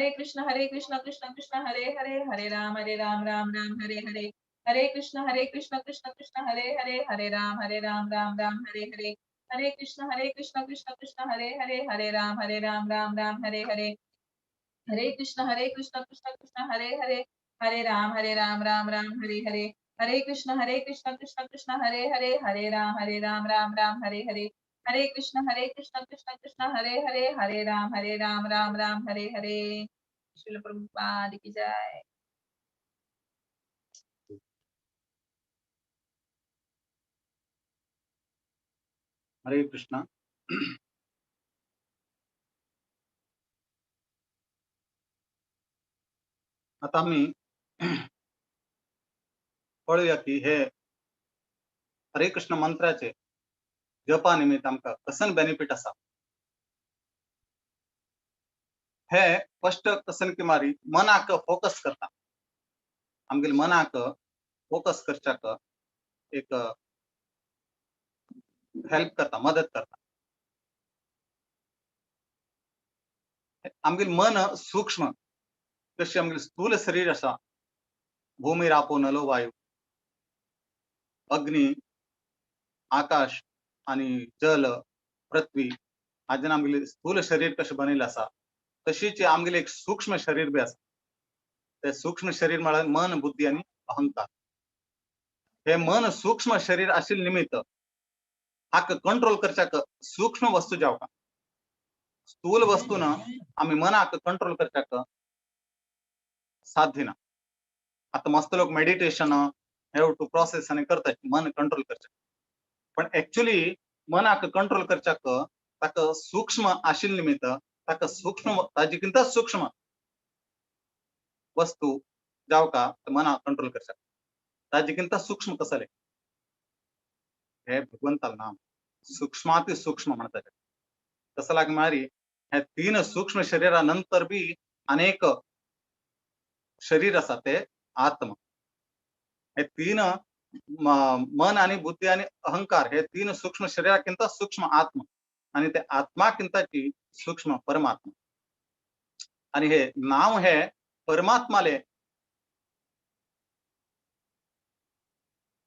हरे कृष्ण कृष्ण कृष्ण हरे हरे हरे राम राम राम हरे हरे हरे कृष्ण कृष्ण कृष्ण हरे हरे हरे राम राम राम हरे हरे हरे कृष्ण कृष्ण कृष्ण हरे हरे हरे राम राम राम हरे हरे हरे कृष्ण कृष्ण कृष्ण हरे हरे हरे राम राम राम हरे हरे हरे कृष्ण कृष्ण कृष्ण हरे हरे हरे राम राम राम हरे हरे हरे कृष्ण कृष्ण कृष्ण हरे हरे हरे राम राम राम हरे हरे। श्रील प्रभुपाद की जय। हरे कृष्णा। आता आमी पळोवया की हे हरे कृष्ण मंत्राचे जपा निमित्त आमकां कसन बेनिफिट आसा। हे फर्स्ट कसन की मारी मनाक फोकस करता, आमगेले मनाक फोकस करच्याक एक हेल्प करता, मदत करता। आमगेलें मन सूक्ष्म, तशें आमगेलें स्थूल शरीर आसा. भूमिर आपो नलो वायू, अग्नी, आकाश आनी जल, पृथ्वी हाजेन आमगेलें स्थूल शरीर कशें बनयलें आसा तशीच आमगेलें एक सूक्ष्म शरीर बी आसा. ते सूक्ष्म शरीर म्हळ्यार मन, बुद्धी आनी अहंकार. हे मन सूक्ष्म शरीर आशिल्ले निमित्त हाका कंट्रोल करच्याक सूक्ष्म वस्तू जावका. स्थूल वस्तून आमी मनाक कंट्रोल करच्याक साध्य ना. आतां मस्त लोक मेडिटेशन have to process आनी करतात मन कंट्रोल करच्याक, पण एक्चुअली मनाक कंट्रोल करच्याक ताका सूक्ष्म आशिल्ले निमित्त ताका सूक्ष्म ताजे किंता सूक्ष्म वस्तू जावका मनाक कंट्रोल करच्याक ताजे किंता सूक्ष्म कसले हे भगवंताल नाम सूक्ष्माति सूक्ष्म म्हणतात. तसं लाग मारी हे तीन सूक्ष्म शरीरा नंतर बी अनेक शरीर आसा ते आत्म. हे तीन मन आणि बुद्धी आणि अहंकार हे तीन सूक्ष्म शरीराकिंत सूक्ष्म आत्म आणि ते आत्माकिंताची सूक्ष्म परमात्मा. आणि हे नाव हे परमात्माले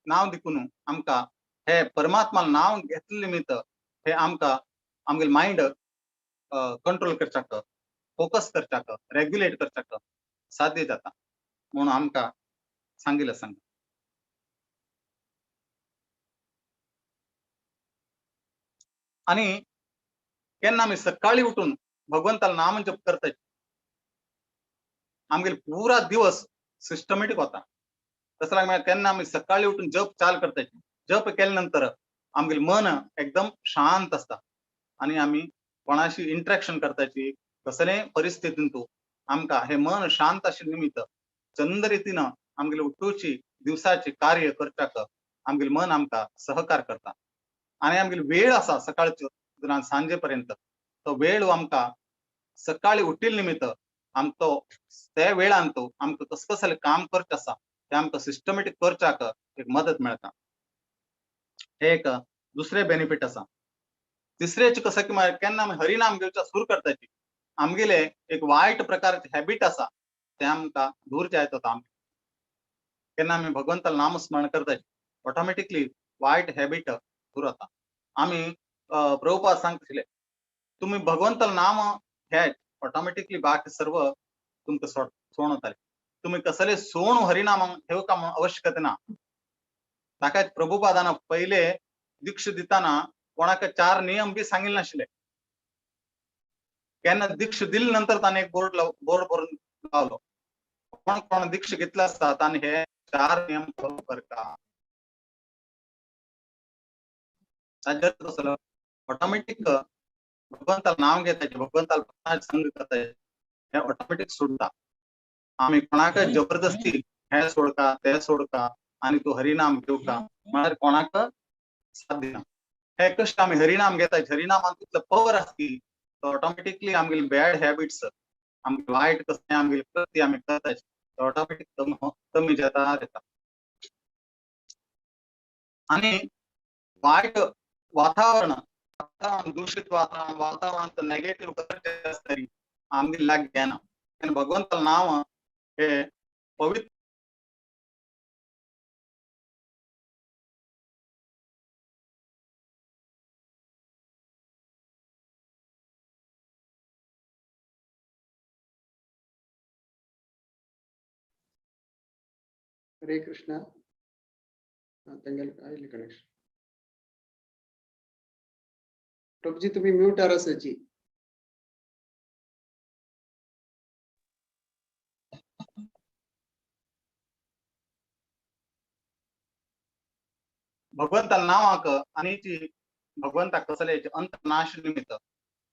नाव दिकून आमका हे परमात्मा नाव घेतले निमित्त हे आमका आमगेले मायंड कंट्रोल करच्याक, फोकस करच्याक, रेग्युलेट करच्याक साध्य जाता म्हणून आमका सांगिल्लें सांग. आणि केन्ना आमी सकाळी उठून भगवंताला नाम जप करतात आमगेले पुरा दिवस सिस्टमॅटिक होता. तसं लागल्यार केन्ना आमी सकाळी उठून जप चाल करतात, जप केल्या नंतर आमगेले मन एकदम शांत आसता आणि आमी कोणाशी इंटरेक्शन करताची कसले परिस्थितींतू आमकां हे मन शांत आशिल्ले निमित्त चंद रितीन आमगेले उठोवची दिवसाचे कार्य करच्याक आमगेले मन आमकां सहकार करता. आनी आमगेले वेळ आसा सकाळच्यो सांजे पर्यंत तो वेळ आमकां सकाळी उठिल्ले निमित्त आमचो त्या वेळान तो आमकां कसं कसलें काम करचें आसा तें आमकां सिस्टमॅटीक करच्याक एक मदत मेळटा. हे एक दुसरें बेनिफीट आसा. तिसरेच कसं की केन्ना आमी हरिनाम घेवच्या सुरू करताची आमगेले एक वायट प्रकारचे हॅबिट आसा ते आमकां दूर जायत वता. आमकां केन्ना आमी भगवंताला नामस्मरण करताची ऑटोमॅटिकली वायट हॅबिट दूर वता. आमी प्रभुपाद सांगताले तुमी भगवंताला नाम घेत ऑटोमॅटिकली बाकी सर्व तुमकां सोण वताले. तुमी कसले सोण हरिनाम घेवका म्हणून आवश्यकता ना. ताका प्रभुपादान पयले दीक्ष दिताना कोणाक चार नियम बी सांगिल्ले नाशिल्ले. केन्ना दीक्ष दिले नंतर ताणें एक बोर्ड बरोवन लावलो, कोण कोण दीक्ष घेतले आसता ताणें हे चार नियम फॉलो करता. ताजेर कसलो ऑटोमॅटीक भगवंताला नाव घेताचे, भगवंताला संग करताचे हे ऑटोमॅटीक सोडता. आमी कोणाक जबरदस्ती हे सोडका ते सोडका आनी तूं हरिनाम घेवका म्हळ्यार कोणाक साध्य ना. हे कशें आमी हरिनाम घेता, हरिनामान तितलो पवर आसता तो ऑटोमॅटिकली आमगेले बॅड हॅबिट्स आमगे वायट कसलें आमगेले कृती आमी करता तो ऑटोमॅटीक कमी जाता येता. आनी वायट वातावरण, दूषित वातावरण, वातावरण नेगेटिव्ह करचे आसतरी आमगेले लागीं घेना. भगवंतालें नांव हे पवित्र हरे कृष्णा. आयले कनेक्शन. प्रभुजी तुम्ही म्यूट आहात. भगवंताला नावाक आणि भगवंताक कसले अंतनाश निमित्त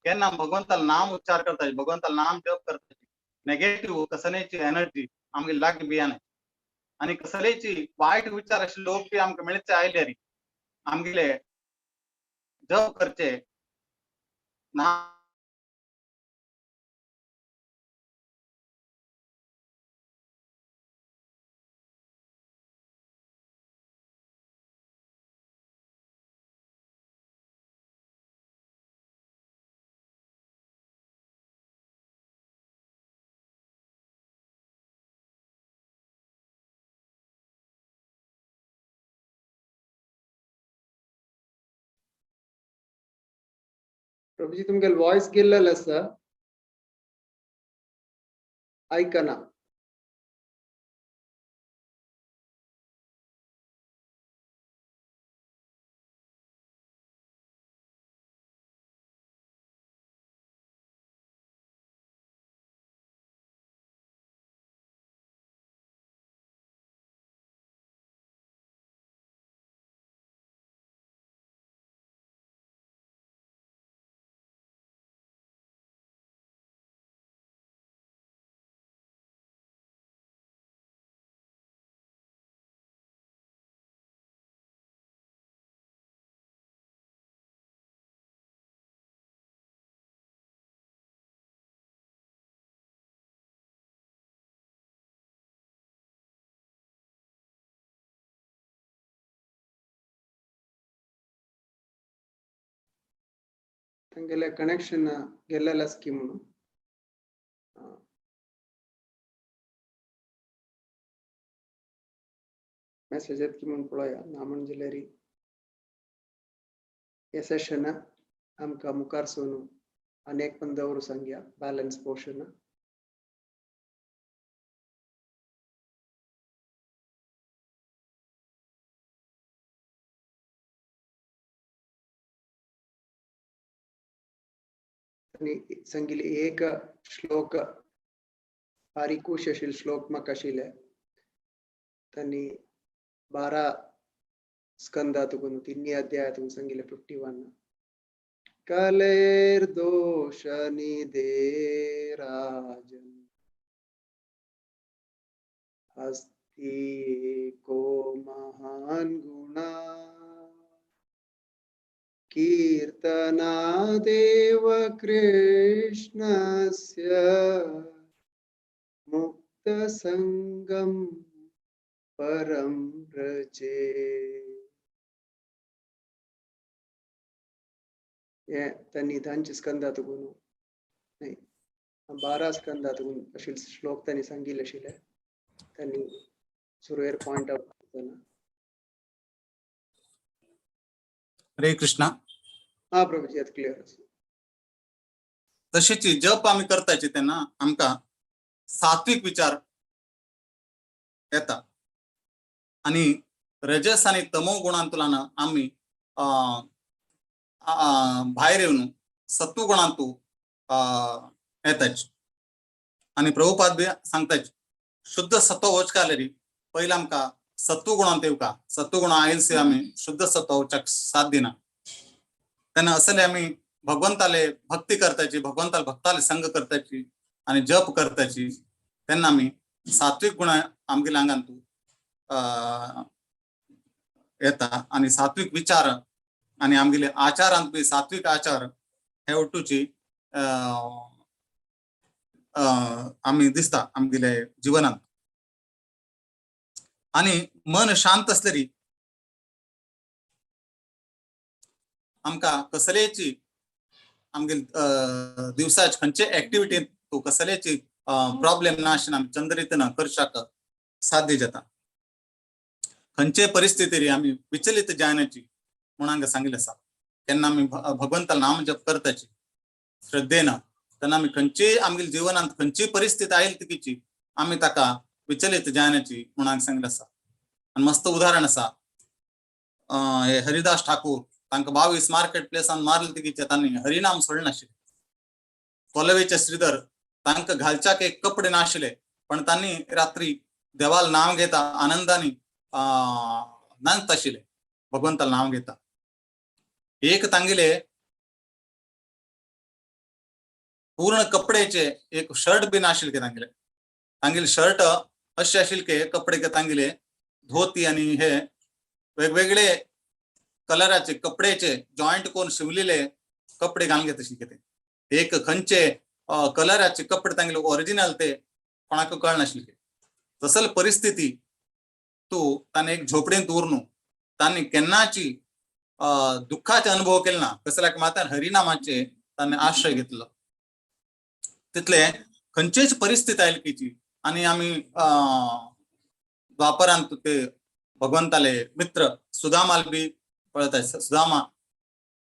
केन्ना भगवंताला नाम उच्चार करता, भगवंताला नाम जप करता नेगेटिव्ह कसलेची एनर्जी आमगे लागीं बियाना आणि कसलेची वायट विचार अशे लोक बी आमकां मेळचे आयल्यार आमगेले जप करचे ना. प्रभुजी तुमगेल वॉइस गेल्लेल आसा, आयकना. तांगेले कनेक्शन गेल्लेल स्कीम म्हणून. मेसेज येत की म्हणून पळोवया ना म्हण जाल्यार हे सेशन आमकां मुखार सोनू आनी एक पण दवरू सांगया बॅलन्स पोर्शन. आणि सांगितले एक श्लोक बारीकूश आशिल्ले श्लोक म्हाका आशिल्ले तांणी 12 स्कंदा तुकून 3 अध्याय तुकून सांगिल्ले 51. कलेर दोष निधे राजन अस्ति को महान गुणा कीर्तना देव कृष्णस्य मुक्त संगम परम व्रजे. हे त्यांनी धांचे स्कंदात गुण नाही 12 स्कंदात गुण अशी श्लोक त्यांनी सांगितले आशिल्ले. त्यांनी सुरवेर पॉइंट आउट करतना. हरे कृष्णा. हा प्रभुजी, आता क्लिअर. तशीच जप आमी करताची तेन्ना आमकां सात्विक विचार येता आनी रजस आनी तमो गुणांतल्यान आमी भायर येवन सत्व गुणांतू येताच. आनी प्रभुपाद बी सांगताच शुद्ध सत्व वचका जाल्यार पयलीं आमकां सत्व गुणांत येवका, सत्व गुणां आयल से आमी शुद्ध सत्व वचक साथ दिना. तेन्ना असले आमी भगवंताले भक्ती करताची, भगवंताले भक्ताले संग करताची आनी जप करताची तेन्ना आमी सात्विक गुणां आमगेल्या आंगांतू येता आनी सात्विक विचार आनी आमगेले आचारांत बी सात्विक आचार हे ओटूची आमी दिसता आमगेले जिवनांत. आनी मन शांत आसलेरी आमकां कसलेची आमगेले दिवसाच खंयचे एक्टिविटीन तूं कसलेची प्रॉब्लेम ना आशिल्ले आमी चंद्रित करशाक साध्य जाता. खंयचे परिस्थितीर आमी विचलित जायनाची म्हणून हांगा सांगिल्लें आसा. केन्ना आमी भगवंताल नाम जप करताची श्रद्धेन तेन्ना आमी खंयचीय आमगेले जिवनांत खंयचीय परिस्थिती आयली तिकीची आमी ताका विचलित जायनाची म्हणून हांगा सांगिल्लें आसा. आनी मस्त उदाहरण आसा, हे हरिदास ठाकूर तांकां 22 मार्केट प्लेसान मारले तिकीचे तांणी हरिनाम सोडनाशिल्लें. कोलवेचे श्रीधर तांकां घालच्याक एक कपडे नाशिल्ले पण तांणी रात्री देवाल नाम घेता आनंदानी नाचता आशिल्ले, भगवंताल नाम घेता. एक तांगेले पूर्ण कपड्याचे एक शर्ट बी नाशिल्ले तांगेले, तांगेले शर्ट अशे आशिल्ले कपडे के तांगेले धोती आनी हे वेगवेगळे कलराचे कपड्याचे जॉईंट करून शिवलेले कपडे घालून घेता आशिल्ले ते. एक खंयचे कलराचे कपडे तांगेले ओरिजिनल ते कोणाक कळनाशिल्ले. तसल परिस्थिती तूं ताणें एक झोपडेंत उरनू ताणें केन्नाची दुःखाचे अनुभव केले ना. कसल्याक मातान हरिनामाचे ताणें आश्रय घेतलो. तितले खंयचेच परिस्थिती आयली की आनी आमी द्वापरांत ते भगवंताले मित्र सुदामाल बी पळयता. सुदामा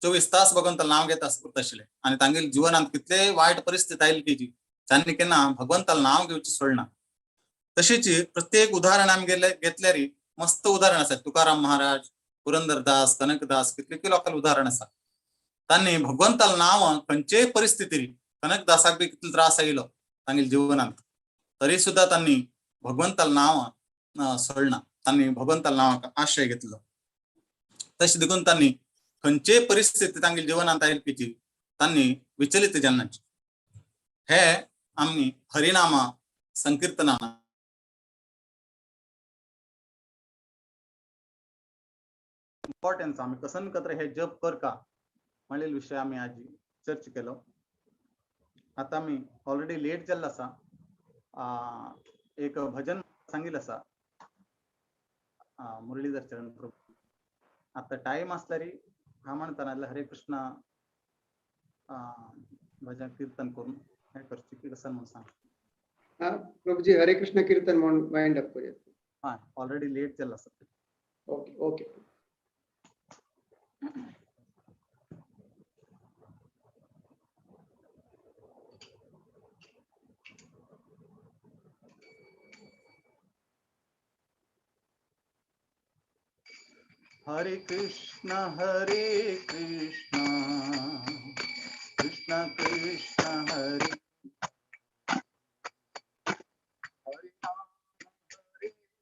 24 तास भगवंताला नाव घेत उरता आशिल्ले आनी तांगेले जिवनांत कितलेय वायट परिस्थिती आयली की तांणी केन्ना भगवंताला नाव घेवचें सोडना. तशीच प्रत्येक उदाहरण आमी घेतल्यार मस्त उदाहरण आसा. तुकाराम महाराज, पुरंदरदास, कनकदास, कितले लोकांक उदाहरण आसा. तांणी भगवंताला नांव खंयचेय परिस्थितीर, कनकदासाक बी कितलो त्रास आयलो तांगेल्या जिवनांत, तरी सुद्दां तांणी भगवंताला नांव सोडना, तांणी भगवंताला नांवाक आश्रय घेतलो. तशें देखून तांणी खंयचेय परिस्थिती तांगेल्या जिवनांत आयली की तांणी विचलित जालना. हे आमी हरिनामा संकीर्तना इम्पॉर्टन्स आमी कसन कत्र हे जप कर का म्हणलेले विशय आमी आज चर्चा केलो. आता आमी ऑलरेडी लेट जाल्लो आसा. एक भजन सांगिल्लें आसा मुरलीधर चरण प्रभू. आता टायम आसल्यार हा म्हणटा नाजाल्यार हरे कृष्णा भजन कीर्तन करून हे करचें की कसन म्हणून सांग. हा प्रभुजी, हरे कृष्ण कीर्तन म्हणून वाइंड अप करूया. हा ऑलरेडी लेट जाल्लो आसा. Okay okay. Hare Krishna Krishna Krishna Hare Hare Ram Hare Ram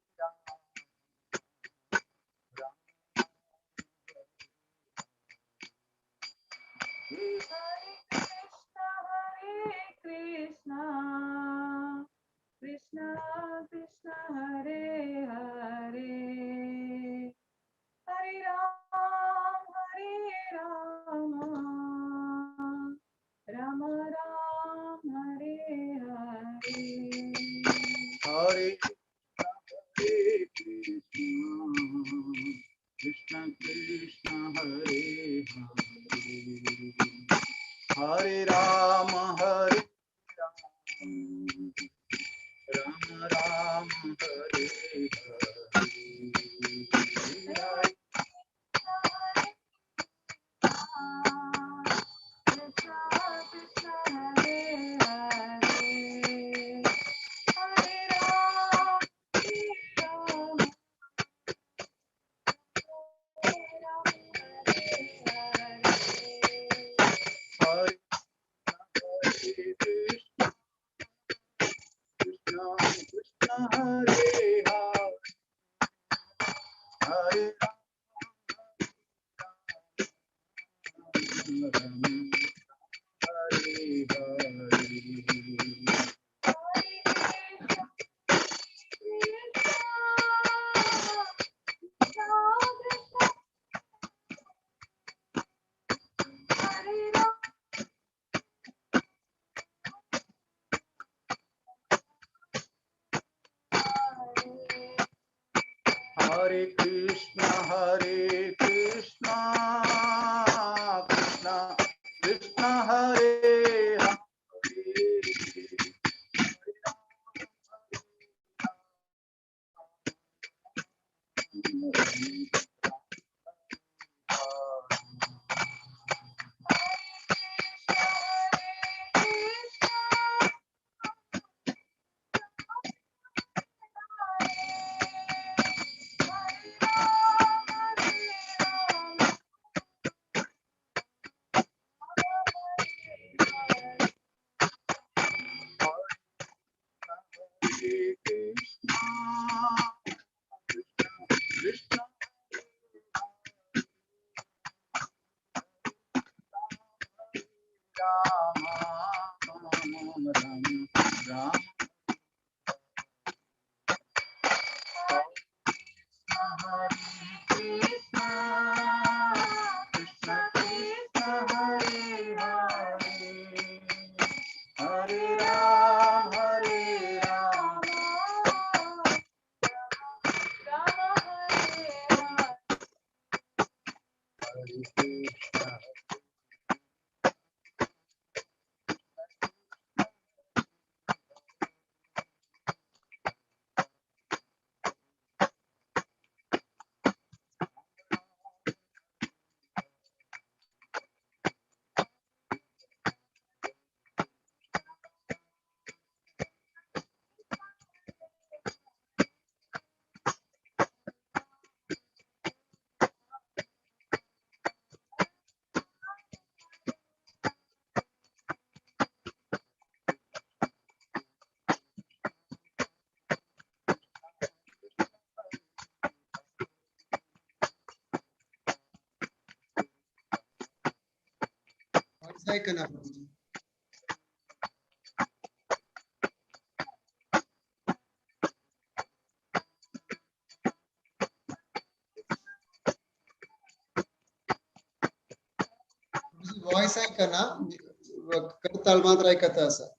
Ram Hare Krishna Krishna Krishna Hare Hare Hare Ram Ram Ram Hare Hare. Hare Krishna Krishna Krishna Hare Hare Hare Ram Hare Ram Ram Ram Hare Hare. Krishna Krishna Hare Hare Hare Ram Ram Ram Hare Hare. Hare Krishna Krishna Krishna Hare Hare Hare Ram Ram Hare Hare. Hare Krishna Hare Krishna Krishna Krishna Hare Hare Krishna Krishna Ram Ram Ram Krishna Krishna Krishna Hare Hare Hare Ram Hare Ram Ram Hare Hare. Hare Krishna. Voice आयकना प्रभुजी. Voice आयकना, करताल मात्र आयकता आसा.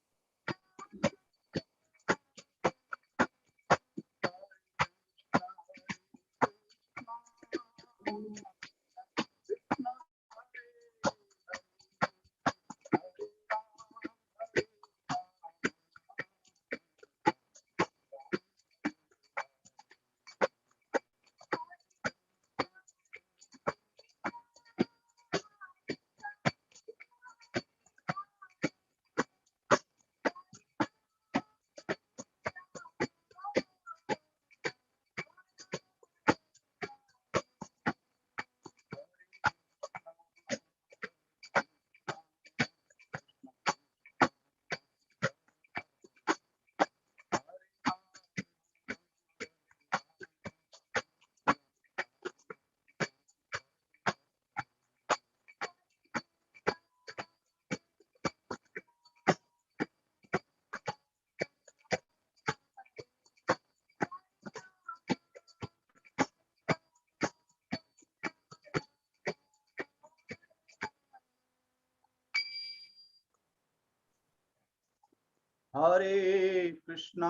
हरे कृष्णा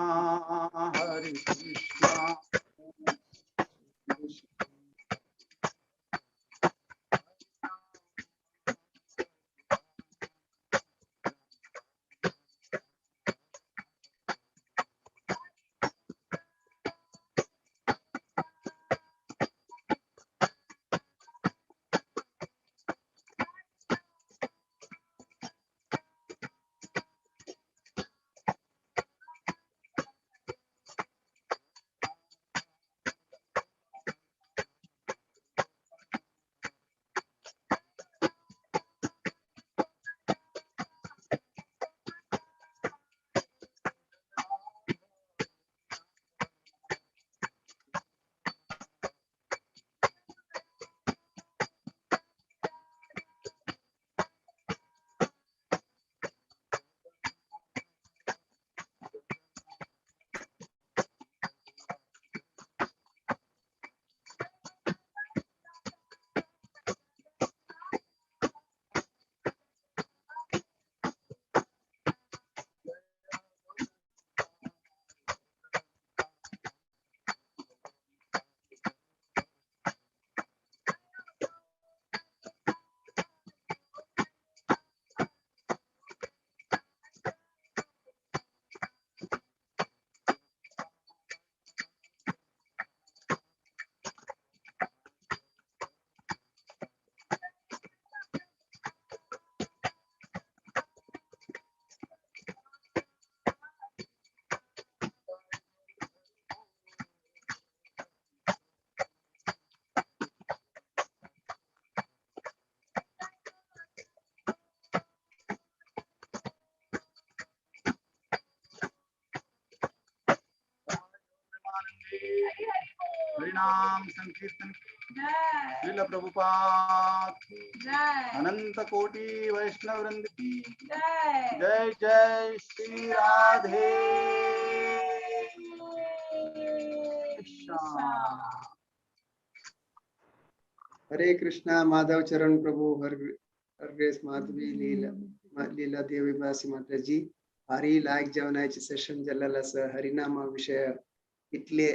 हरे कृष्णा. हरिनाम संकीर्तन श्रील प्रभुपाद अनंत कोटि वैष्णव वृंद की जय. जय श्री राधे श्याम. हरे कृष्णा माधव चरण प्रभु हर ग्रेस माधवी लीला लीला देवी दासी माताजी. भारी लायक जेवणाचे सेशन जाल्लें आसा. हरिनामा विषय इतले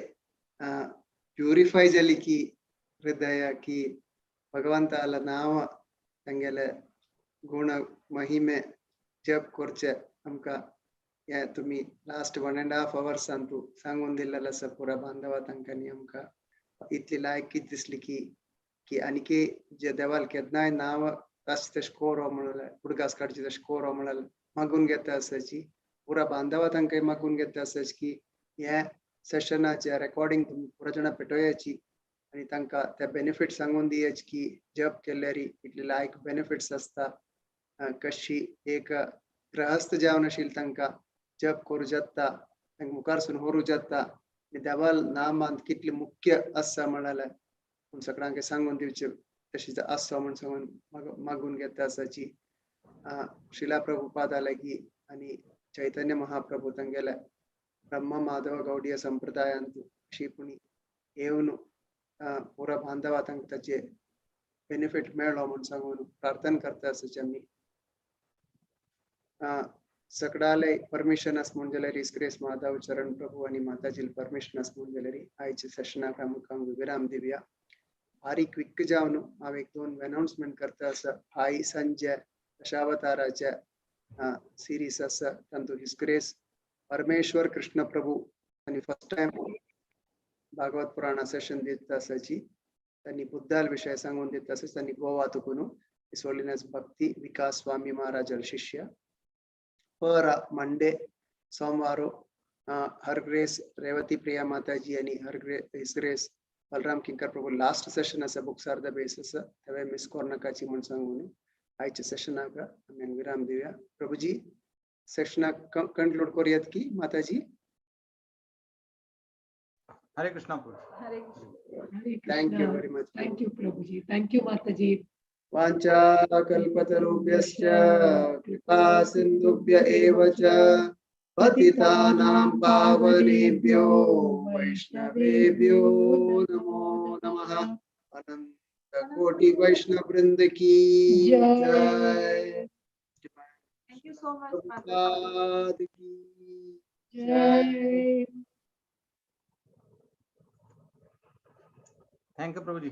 प्युरिफाय जाली की हृदय की भगवंताला नाव तांगेले गुण महिमे जप करचे आमकां हे तुमी लास्ट 1.5 आवर्सान तूं सांगून दिल्लें आसा पुरा बांधवा तांकांनी आमकां इतली लायक कितें दिसली की की आनीकी जे देवाल केन्नाय नांव तशें तशें कोरो म्हणल्यार उडगास काडचे तशें कोरो म्हणल्यार मागून घेता आसाची पुरा बांधवा तांकां मागून घेता आसाची की हे सेशनाचे रेकॉर्डिंग तुमी पुरा जाणां पेटोवयाची आनी तांकां ते बेनिफीट सांगून दियाची की जप केल्यार इतले लायक बेनिफिट्स आसता. कशी एक गृहस्थ जावन आशिल्ले तांकां जप करूं जाता, तांकां मुखारसून व्हरूं जाता आनी देवाल नामांत कितले मुख्य आसा म्हणल्यार पूण सगळ्यांक सांगून दिवचें तशें आसा म्हूण सांगून मागून घेता आसाची. श्रीला प्रभुपादा लागी आनी चैतन्य महाप्रभु तांगेले ब्रह्म माधव गौडीय संप्रदायांतु अशी पुणी येवन पुरा बांधवा तांकां ताचे बेनिफीट मेळ्ळो म्हूण सांगून प्रार्थना करता आसा आमी. सगळ्याले परमिशन आस म्हूण जाल्यार his grace Madhav चरण प्रभू आनी माताजी परमिशन आस म्हूण जाल्यार आयच्या सेशनाक आमकां विराम दिवया. भारी क्विक जावन हांव एक दोन अनाउन्समेंट करता आसा. भाई संजय दशावताराचे सिरीज आसा, तातूंत his grace परमेश्वर कृष्ण प्रभू आनी फर्स्ट टायम भागवत पुराणा सेशन दिता आसाची. त्यांनी बुद्धाल विषय सांगून दिता आसा. त्यांनी गोवा तुकून his holiness भक्ती विकास स्वामी महाराज शिष्य. पर मंडे सोमवार हर ग्रेस रेवती प्रिया माताजी आणि हर his grace Balram Kinkar Prabhu last session आसा. बुक्स are the base आसा, तेवे मिस करनाकाची म्हूण सांगून आयच्या सेशनाक आमी विराम दिवया. प्रभुजी, सेशनाक कंक्लूड करूयात की माताजी? हरे कृष्णा प्रभु. हरे Krishna. Hare thank you Krishna. Very much. Thank you, Prabhuji. Thank you, Mataji. वाञ्छाकल्पतरुभ्यश्च कृपा सिन्धुभ्य एव च पतितानां पावनेभ्यो वैष्णवेभ्यो नमो नमः. अनंत कोटि वैष्णव वृंद की जय. जय. Thank you so much, Mataji. Prabhupada की जय. Thank you Prabhuji.